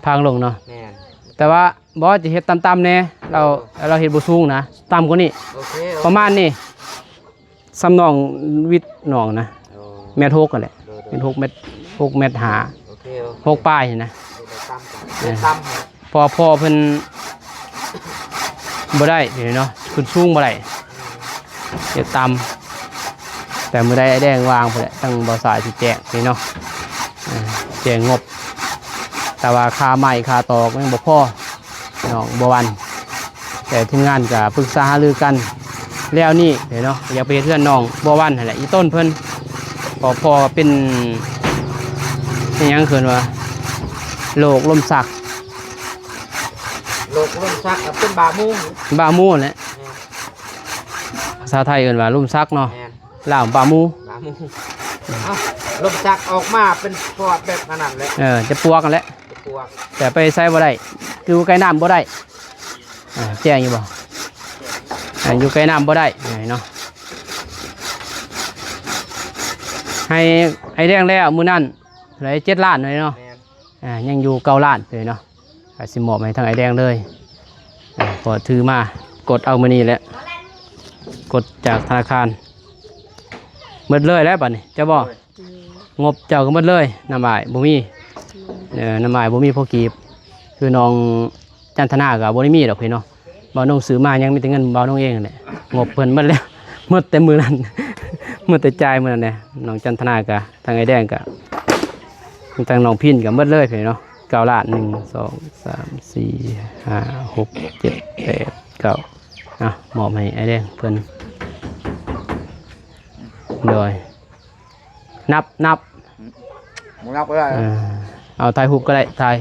ພັງລົງເນາະ. ແມ່ນ. ແຕ່ວ່າບໍ່ ຈະເຮັດຕ່ຳໆແດ່ ລາວ ເອີ ລາວເຮັດບໍ່ສູງນະ ຕ່ຳກວ່ານີ້. ໂອເຄ ໂອເຄ ປະມານນີ້ ສ່ຳໜອງວິດໜອງນະ. ໂອ້ ແມັດຫົກຫັ້ນແຫຼະ. ໂດຍໆ ແມັດຫົກ ແມັດ ຫົກແມັດຫ້າ. ໂອເຄ ໂອເຄ ຫົກປາຍຫັ້ນນະ. ເອີ ຕ່ຳກວ່າ ເອີ ຕ່ຳ ເພາະພໍ່ເພິ່ນບໍ່ໄດ້ເນາະ ຂຶ້ນສູງບໍ່ໄດ້ ອືມ ເຮັດຕ່ຳ. ແຕ່ມື້ໃດອ້າຍແດງວ່າງພຸ້ນແຫຼະ ທາງບ່າວສາຍຊິແຈກນີ້ເນາະ. ເອີ ແຈ້ງງົບ ແຕ່ວ່າຄ່າໄມ້ຄ່າຕອກຍັງບໍ່ພໍ ນ້ອງບົວວັນ. ແຕ່ທີມງານກໍປຶກສາຫາລືກັນແລ້ວນີ້ເນາະ ຢາກໄປເຮັດເຮືອນນ້ອງບົວວັນຫັ້ນແຫຼະ ອີ່ຕົ້ນເພິ່ນ ເພາະພໍ່ເປັນ ເປັນຫຍັງເອີ້ນວ່າ ໂລກລົມຊັກ ໂລກລົມຊັກ ເປັນບາໝູ ບາໝູແຫຼະ ແມ່ນ ພາສາໄທເອີ້ນວ່າລົມຊັກເນາະ ແມ່ນ ລາວບາໝູ ບາໝູ ເອົ້າ ລົມຊັກອອກມາເປັນປອດແບບນັ້ນແຫຼະ ເອີ ຈະປວກຫັ້ນແຫຼະ ຈະປວກ ແຕ່ໄປໃສບໍ່ໄດ້ ຢູ່ໃກ້ນ້ຳບໍ່ໄດ້ ອ່າ ແຈ້ງຢູ່ບໍ່ ອ່າ ຢູ່ໃກ້ນ້ຳບໍ່ໄດ້ເນາະ ໃຫ້ອ້າຍແດງແລ້ວມື້ນັ້ນເທົ່າໃດ ເຈັດລ້ານເນາະ ແມ່ນ ອ່າ ຍັງຢູ່ເກົ້າລ້ານເນາະ ກໍຊິມອບໃຫ້ທາງອ້າຍແດງເລີຍ ອ່າ ກໍຖືມາກົດເອົາມື້ນີ້ແຫຼະ ກົດຈາກທະນາຄານ ໝົດເລີຍແລ້ວບັດນີ້ ເຈົ້າບໍ່? ໂດຍ ງົບເຈົ້າກໍໝົດເລີຍ ນຳອ້າຍບໍ່ມີ ໂດຍ ເອີ ນຳອ້າຍບໍ່ມີພໍກີບ ຄືນ້ອງຈັນທະນາກໍບໍ່ໄດ້ມີດອກເນາະ ບ່າວນົງຊື້ມາຍັງມີແຕ່ເງິນບ່າວນົງເອງແຫຼະ ງົບເພິ່ນໝົດແລ້ວ ໝົດແຕ່ມື້ນັ້ນ ໝົດແຕ່ຈ່າຍມື້ນັ້ນແຫຼະ ນ້ອງຈັນທະນາກໍ ທາງອ້າຍແດງກໍ ທາງນ້ອງພິນກໍໝົດເລີຍເນາະ ເກົ້າລ້ານ ໜຶ່ງ ສອງ ສາມ ສີ່ ຫ້າ ຫົກ ເຈັດ ແປດ ເກົ້າ ອ່ະ ມອບໃຫ້ອ້າຍແດງເພິ່ນ ໂດຍ ນັບ ນັບ ບໍ່ນັບກໍໄດ້ ເອີ ເອົາຖ່າຍຮູບກໍໄດ້ ຖ່າຍ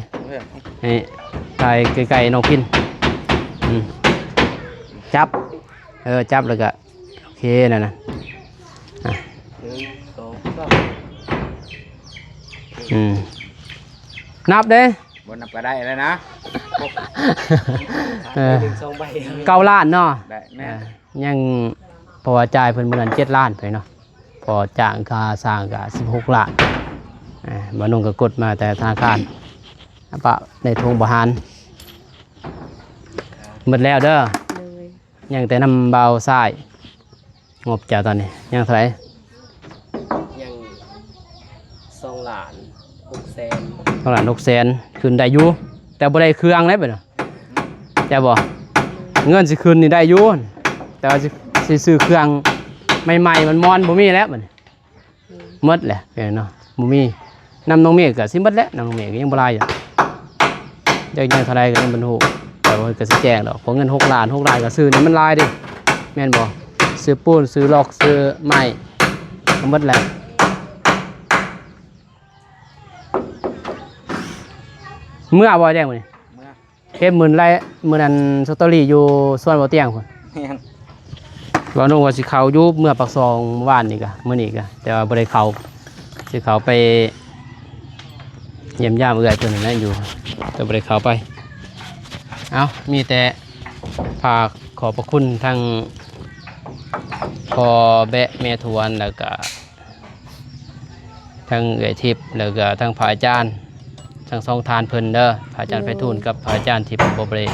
ເອີ ໃຫ້ຖ່າຍໃກ້ໆນ້ອງພິນ ອືມ ຈັບ ເອີ ຈັບແລ້ວກໍ ໂອເຄ ນັ້ນນະ ອ່ະ ໜຶ່ງ ສອງ ສາມ ອືມ ນັບເດ້ ບໍ່ນັບກໍໄດ້ແລ້ວນະ ເອີ ໜຶ່ງ ສອງ ໃບ ເກົ້າລ້ານເນາະ ໄດ້ ແມ່ນ ອ່າ ຍັງ ເພາະວ່າຈ່າຍເພິ່ນມື້ນັ້ນເຈັດລ້ານໄປເນາະ ເພາະຈ້າງຄ່າຊ່າງກະສິບຫົກລ້ານ ອ່າ ບ່າວນົງກໍກົດມາແຕ່ທະນາຄານ ປະໃນຖົງບໍຫານ ໝົດແລ້ວເດີ ໂດຍ ຍັງແຕ່ນຳບ່າວຊາຍ ງົບເຈົ້າຕອນນີ້ຍັງເທົ່າໃດ? ຍັງສອງລ້ານຫົກແສນ ສອງລ້ານຫົກແສນ ຂຶ້ນໄດ້ຢູ່ ແຕ່ບໍ່ໄດ້ເຄື່ອງເດ້ບັດນີ້ ແມ່ນບໍ່? ເງິນຊິຂຶ້ນນີ້ໄດ້ຢູ່ ແຕ່ວ່າຊິ ຊິຊື້ເຄື່ອງໃໝ່ໆ ມັນມອນບໍ່ມີແລ້ວບັດນີ້ ໝົດແຫຼະເນາະ ບໍ່ມີ ນຳນ້ອງເມກກໍຊິໝົດແຫຼະ ນຳນ້ອງເມກກໍຍັງບໍ່ຫຼາຍຢູ່ ຈັກຍັງເທົ່າໃດກໍຍັງບໍ່ຮູ້ ແຕ່ວ່າເພິ່ນກໍຊິແຈ້ງດອກ ເພາະເງິນຫົກລ້ານ ຫົກລ້ານກໍຊື້ນີ້ມັນຫຼາຍເດ້ ແມ່ນບໍ່? ຊື້ປູນ ຊື້ລັອກ ຊື້ໄມ້ ກໍໝົດແຫຼະ ເມືອບໍ່ແດງມື້ນີ້? ເມືອ ເຮັດມື້ໄລ ມື້ນັ້ນສະຕໍຣີຢູ່ສວນບໍ່ຕຽງພຸ້ນ ແມ່ນ ເວົ້ານ້ອງວ່າຊິເຂົ້າຢູ່ ເມືອປາກຊ່ອງມື້ວານນີ້ກະ ມື້ນີ້ກະ ແຕ່ວ່າບໍ່ໄດ້ເຂົ້າ ຊິເຂົ້າໄປຢ້ຽມຢາມເອື້ອຍເພິ່ນນັ້ນແຫຼະຢູ່ ແຕ່ບໍ່ໄດ້ເຂົ້າໄປ ເອົ້າ ມີແຕ່ຝາກຂອບພະຄຸນທັງພໍ່ແບະແມ່ທວນ ແລ້ວກະ ທັງເອື້ອຍທິບ ແລ້ວກໍທັງພະອາຈານ ທັງສອງທ່ານເພິ່ນເດີ ພະອາຈານໄພທູນກັບພະອາຈານທີ່ບໍ່ໄດ້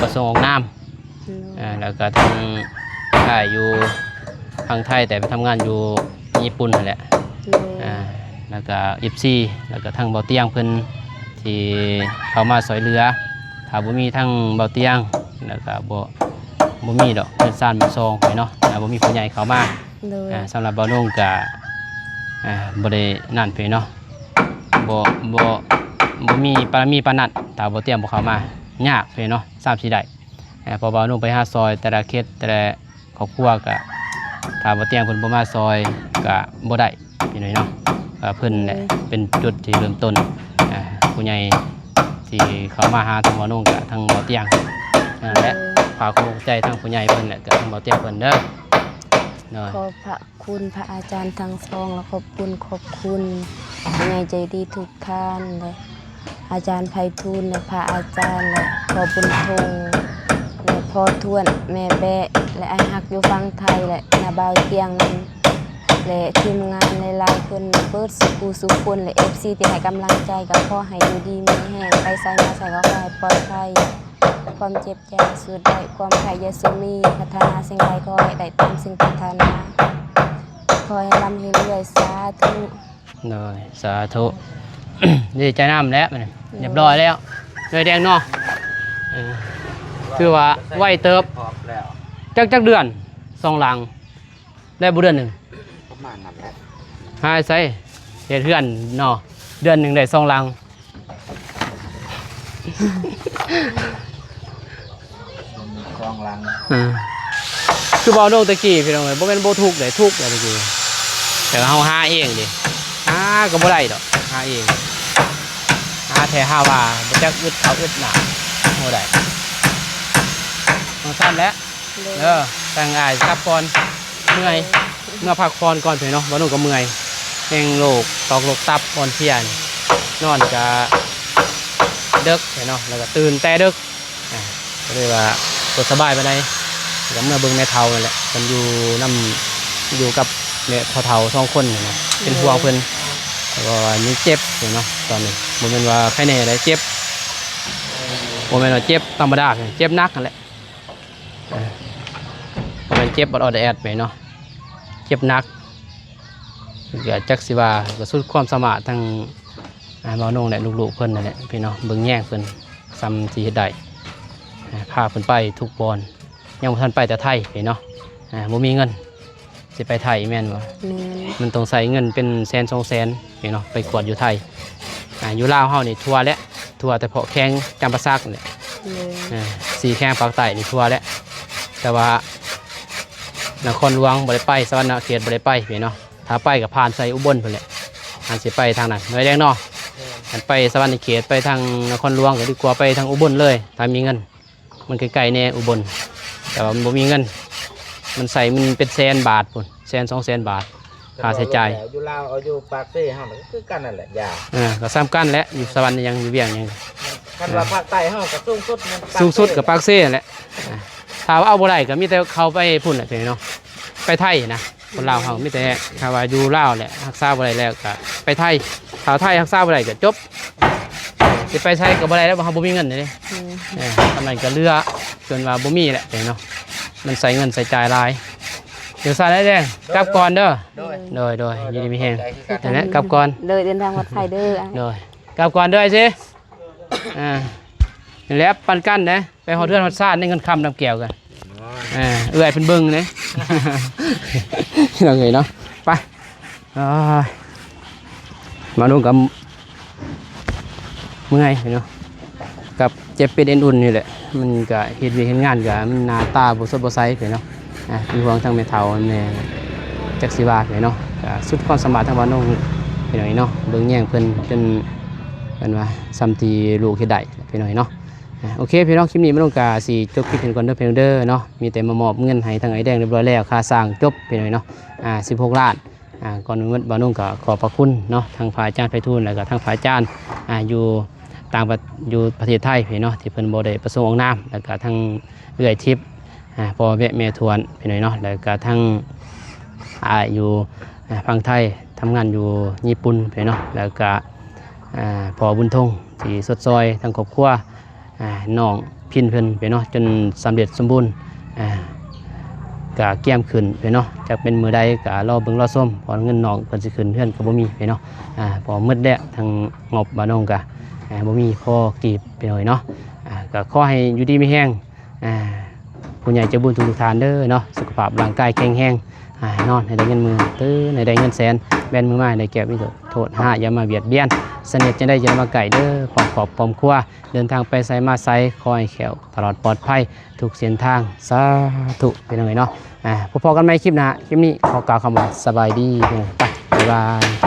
ປະສົງອອກນາມ ໂດຍ ອ່າ ແລ້ວກໍທັງອ້າຍຢູ່ຝັ່ງໄທ ແຕ່ໄປທຳງານຢູ່ຍີ່ປຸ່ນຫັ້ນແຫຼະ ໂດຍ ອ່າ ແລ້ວກໍເອັຟຊີ ແລ້ວກໍທັງເບົາຕຽງເພິ່ນທີ່ເຂົ້າມາຊ່ວຍເຫຼືອ ຖ້າບໍ່ມີທັງເບົາຕຽງ ແລ້ວກໍບໍ່ ບໍ່ມີດອກເຮືອນຊານບ້ານຊ່ອງໄປເນາະ ຖ້າບໍ່ມີຜູ້ໃຫຍ່ເຂົ້າມາ ໂດຍ ອ່າ ສຳລັບບ່າວນົງກະ ອ່າ ບໍ່ໄດ້ນັ້ນເພິ່ນເນາະ ບໍ່ ບໍ່ ບໍ່ມີບາລະມີປານນັ້ນ ຖ້າບໍ່ຕຽມບໍ່ເຂົ້າມາ ຍາກເພິ່ນເນາະ ສາມຊິໄດ້ ອ່າ ເພາະບ່າວນົງໄປຫາຊ່ອຍແຕ່ລະເຂດ ແຕ່ລະຄອບຄົວກະ ຖ້າບໍ່ຕຽມເພິ່ນບໍ່ມາຊ່ອຍກະບໍ່ໄດ້ພີ່ນ້ອງເນາະ ວ່າເພິ່ນແຫຼະ ໂດຍ ເປັນຈຸດທີ່ເລີ່ມຕົ້ນ ອ່າ ຜູ້ໃຫຍ່ທີ່ເຂົ້າມາຫາທາງບ່າວນົງກະທາງບ່າວຕຽງ ນັ້ນແຫຼະ ໂດຍ ຝາກຄວາມຂອບໃຈທາງຜູ້ໃຫຍ່ເພິ່ນແຫຼະ ກະທາງບ່າວຕຽງເພິ່ນເດີ ໂດຍ ຂໍພະ ຂອບຄຸນພະອາຈານທັງສອງ ແລະ ຂອບຄຸນ ຂອບຄຸນຜູ້ໃຫຍ່ໃຈດີທຸກທ່ານ ແລະ ອາຈານໄພທູນ ແລະ ພະອາຈານ ແລະ ພໍ່ບຸນທົງ ແລະ ພໍ່ທວນ ແມ່ແບະ ແລະ ອ້າຍຮັກຢູ່ຝັ່ງໄທ ແລະ ນ້າບ່າວຕຽງນຳ ແລະ ທີມງານຫຼາຍໆຄົນ ເບິດສູ່ຜູ້ສູ່ຄົນ ແລະ ເອັຟຊີ ທີ່ໃຫ້ກຳລັງໃຈ ກໍຂໍໃຫ້ຢູ່ດີມີແຮງ ໄປໃສມາໃສກໍຂໍໃຫ້ປອດໄພ ຄວາມເຈັບ ຢ່າສູ່ໄດ້ຄວາມໄຂ້ ຢ່າສູ່ມີ ປາດຖະໜາສິ່ງໃດ ຂໍໃຫ້ໄດ້ຕາມສິ່ງປາດຖະໜາ ຂໍໃຫ້ລ່ຳໃຫ້ລວຍ ສາທຸ ໂດຍ ສາທຸ ດີໃຈນຳແຫຼະ ໂດຍ ຮຽບຮ້ອຍແລ້ວ ໂດຍແດງເນາະ ເອີ ຖືວ່າໄວເຕີບ ຈັກ ຈັກເດືອນ ສອງຫຼັງ ໄດ້ບໍ່ເດືອນໜຶ່ງ ປະມານນັ້ນແຫຼະ ຫາໃສ ເຮັດເຮືອນເນາະ ເດືອນໜຶ່ງໄດ້ສອງຫຼັງ ສອງຫຼັງ ອ່າ ຄືເວົ້າໂນງແຕ່ກີ້ພີ່ນ້ອງເອີຍ ບໍ່ແມ່ນບໍ່ທຸກເດ້ ທຸກແຫຼະແຕ່ກີ້ ແຕ່ວ່າເຮົາຫາເອງເດ້ ຫາກໍບໍ່ໄດ້ດອກ ຫາເອງ ຫາແທ້ຫາວ່າ ບໍ່ຈັກອຶດເຂົ້າອຶດນ້ຳ ບໍ່ໄດ້ ເອົາຊັ້ນແຫຼະ ໂດຍ ເອີ ທາງອ້າຍກັບກ່ອນ ເມື່ອຍ ເມື່ອພັກຜ່ອນກ່ອນເພິ່ນເນາະ ບ່າວໜຸ່ງກໍເມື່ອຍ ແຮງໂລກ ຕອກໂລກຕັບອ່ອນເພຍ ນອນກະເດິກເນາະ ແລ້ວກໍຕື່ນແຕ່ເດິກ ອ່າ ກໍເລີຍວ່າບໍ່ສະບາຍປານໃດ ກໍເມືອເບິ່ງແມ່ເຖົ້ານັ້ນແຫຼະ ເພິ່ນຢູ່ນຳ ຢູ່ກັບແມ່ພໍ່ເຖົ້າສອງຄົນນີ້ນະ ເປັນຫ່ວງເພິ່ນ ແລ້ວກໍວ່າຍັງເຈັບຢູ່ເນາະ ຕອນນີ້ບໍ່ແມ່ນວ່າໄຄແນ່ໃດ ເຈັບ ບໍ່ແມ່ນວ່າເຈັບທຳມະດາ ເຈັບໜັກຫັ້ນແຫຼະ ອ່າ ບໍ່ແມ່ນເຈັບອອດໆແອດໆໄປເນາະ ເຈັບໜັກ ກໍຈັກຊິວ່າ ກໍສຸດຄວາມສາມາດທັງ ອ່າ ບ່າວນົງ ແລະ ລູກໆເພິ່ນນັ້ນແຫຼະພີ່ນ້ອງ ເບິ່ງແຍງເພິ່ນສ່ຳຊິເຮັດໄດ້ ອ່າ ພາເພິ່ນໄປທຸກບ່ອນ ຍັງບໍ່ທັນໄປແຕ່ໄທພີ່ນ້ອງ ອ່າ ບໍ່ມີເງິນຊິໄປໄທແມ່ນບໍ່? ແມ່ນ ມັນຕ້ອງໃຊ້ເງິນເປັນແສນສອງແສນພີ່ນ້ອງ ໄປກວດຢູ່ໄທ ອ່າ ຢູ່ລາວເຮົານີ້ທົ່ວແຫຼະ ທົ່ວແຕ່ເພາະແຂວງຈຳປາສັກນີ້ແຫຼະ ໂດຍ ອ່າ ສີ່ແຂວງພາກໃຕ້ນີ້ທົ່ວແຫຼະ ແຕ່ວ່ານະຄອນຫຼວງບໍ່ໄດ້ໄປ ສະຫວັນນະເຂດບໍ່ໄດ້ໄປພີ່ນ້ອງ ຖ້າໄປກໍຜ່ານໃສ່ອຸບົນພຸ້ນແຫຼະ ຫາຊິໄປທາງນັ້ນເນາະ ໄອ້ແດງເນາະ ແມ່ນ ຄັນໄປສະຫວັນນະເຂດ ໄປທາງນະຄອນຫຼວງ ກໍດີກວ່າໄປທາງອຸບົນເລີຍ ຖ້າມີເງິນ ມັນໃກ້ໆແດ່ອຸບົນ ແຕ່ວ່າມັນບໍ່ມີເງິນ ມັນໃຊ້ ມັນເປັນແສນບາດພຸ້ນ ແສນສອງແສນບາດ ຄ່າໃຊ້ຈ່າຍ ຢູ່ລາວ ເອົາຢູ່ປາກເຊເຮົາກໍຄືກັນນັ້ນແຫຼະ ຢາ ເອີ ກໍສ່ຳກັນແຫຼະ ຢູ່ສະຫວັນຫຍັງ ຢູ່ວຽງຫຍັງ ຄັນວ່າພາກໃຕ້ເຮົາກໍສູງສຸດ ສູງສຸດກໍປາກເຊຫັ້ນແຫຼະ ອ່າ ຖ້າວ່າເອົາບໍ່ໄດ້ກໍມີແຕ່ເຂົ້າໄປພຸ້ນແຫຼະເນາະ ໄປໄທນະ ຄົນລາວເຮົາມີແຕ່ ຖ້າວ່າຢູ່ລາວແຫຼະ ຮັກສາບໍ່ໄດ້ແລ້ວກໍໄປໄທ ຖ້າໄທຮັກສາບໍ່ໄດ້ກໍຈົບ ຊິໄປໃສກໍບໍ່ໄດ້ແລ້ວ ເຮົາບໍ່ມີເງິນເດ້ ອືມ ເອີ ອັນນັ້ນກໍເຫຼືອ ຈົນວ່າບໍ່ມີແຫຼະເນາະ ມັນໃຊ້ເງິນໃຊ້ຈ່າຍຫຼາຍ ຈັ່ງຊັ້ນແຫຼະເດ້ ກັບກ່ອນເດີ ໂດຍ ໂດຍ ໂດຍ ຢູ່ດີມີແຮງ ຂອບໃຈຄືກັນ ນັ້ນແຫຼະ ກັບກ່ອນ ໂດຍ ເດີນທາງປອດໄພເດີ ໂດຍ ກັບກ່ອນເດີອ້າຍເຊ ອ່າ ນີ້ແຫຼະ ປັນກັນເດ້ ໄປຮອດເຮືອນຮອດຊານ ໄດ້ເງິນຄຳນຳແກ້ວກັນ ອ່າ ເອື້ອຍເພິ່ນເບິ່ງເດ້ ພີ່ນ້ອງເອີຍເນາະ ໄປ ໂອ້ຍ ມາລຸງກໍເມື່ອຍເນາະ ກັບເຈັບເປັນເອັນອຸ່ນນີ້ແຫຼະ ມັນກໍເຮັດວຽກເຮັດງານກໍມັນໜ້າຕາບໍ່ສົດບໍ່ໃສເນາະ ອ່າ ເປັນຫ່ວງທັງແມ່ເຖົ້າແດ່ ຈັກຊິວ່າໃດເນາະ ກໍສຸດຄວາມສາມາດທາງບ່າວນົງ ພີ່ນ້ອງເອີຍເນາະ ເບິ່ງແຍງເພິ່ນຈົນ ເພິ່ນວ່າສ່ຳທີ່ລູກເຮັດໄດ້ ພີ່ນ້ອງເອີຍເນາະ ອ່າ ໂອເຄ ພີ່ນ້ອງ ຄລິບນີ້ບ່າວນົງກໍຊິຈົບຄລິບເພິ່ນກ່ອນເດີ ພີ່ນ້ອງເດີເນາະ ມີແຕ່ມາມອບເງິນໃຫ້ທາງອ້າຍແດງຮຽບຮ້ອຍແລ້ວ ຄ່າສ້າງຈົບ ພີ່ນ້ອງເອີຍເນາະ ອ່າ ສິບຫົກລ້ານ ອ່າ ກ່ອນອື່ນໝົດ ບ່າວນົງກໍຂອບພະຄຸນເນາະ ທາງພະອາຈານໄພທູນ ແລ້ວກໍທາງພະອາຈານ ອ່າ ຢູ່ຕ່າງປະ ຢູ່ປະເທດໄທເນາະ ທີ່ເພິ່ນບໍ່ໄດ້ປະສົງອອກນາມ ແລ້ວກໍທາງເອື້ອຍທິບ ອ່າ ພໍ່ແມ່ ແມ່ທວນ ພີ່ນ້ອງເນາະ ແລ້ວກໍທາງ ອ່າ ຢູ່ ອ່າ ຝັ່ງໄທ ທຳງານຢູ່ຍີ່ປຸ່ນ ພີ່ນ້ອງເນາະ ແລ້ວກໍ ອ່າ ພໍ່ບຸນທົງ ທີ່ຊົດຊ່ອຍທາງຄອບຄົວ ອ່າ ນ້ອງພິນເພິ່ນ ພີ່ນ້ອງເນາະ ຈົນສຳເລັດສົມບູນ ອ່າ ກະກຽມຂຶ້ນ ພີ່ນ້ອງເນາະ ຈັກເປັນມື້ໃດກະລໍເບິ່ງລໍຊົມ ເພາະເງິນນ້ອງເພິ່ນຊິຂຶ້ນເຮືອນກໍບໍ່ມີ ພີ່ນ້ອງເນາະ ອ່າ ເພາະໝົດແລ້ວ ທັງງົບບ່າວນົງກະ ອ່າ ບໍ່ມີພໍກີບ ພີ່ນ້ອງເນາະ ອ່າ ກະຂໍໃຫ້ຢູ່ດີມີແຮງ ອ່າ ຜູ້ໃຫຍ່ໃຈບຸນທຸກໆທ່ານເດີເນາະ ສຸຂະພາບຮ່າງກາຍແຂງແຮງ ອ່າ ນອນໃຫ້ໄດ້ເງິນໝື່ນ ຕື່ນໃຫ້ໄດ້ເງິນແສນ ແບນມືມາໃຫ້ໄດ້ແກ້ວມີໂທດ ໂທດຮ້າຍຢ່າມາບຽດບຽນ ສະເໜັດຈັ່ງໃດຢ່າມາໃກ້ເດີ ພ້ອມຄອບພ້ອມຄົວ ເດີນທາງໄປໃສມາໃສ ຂໍໃຫ້ແຄ້ວຕະຫຼອດປອດໄພທຸກເສັ້ນທາງ ສາທຸ ພີ່ນ້ອງເອີຍເນາະ ອ່າ ພໍ້ກັນໃໝ່ຄລິບໜ້າ ຄລິບນີ້ຂໍກ່າວຄຳວ່າສະບາຍດີ ໄປ ບາຍບາຍ.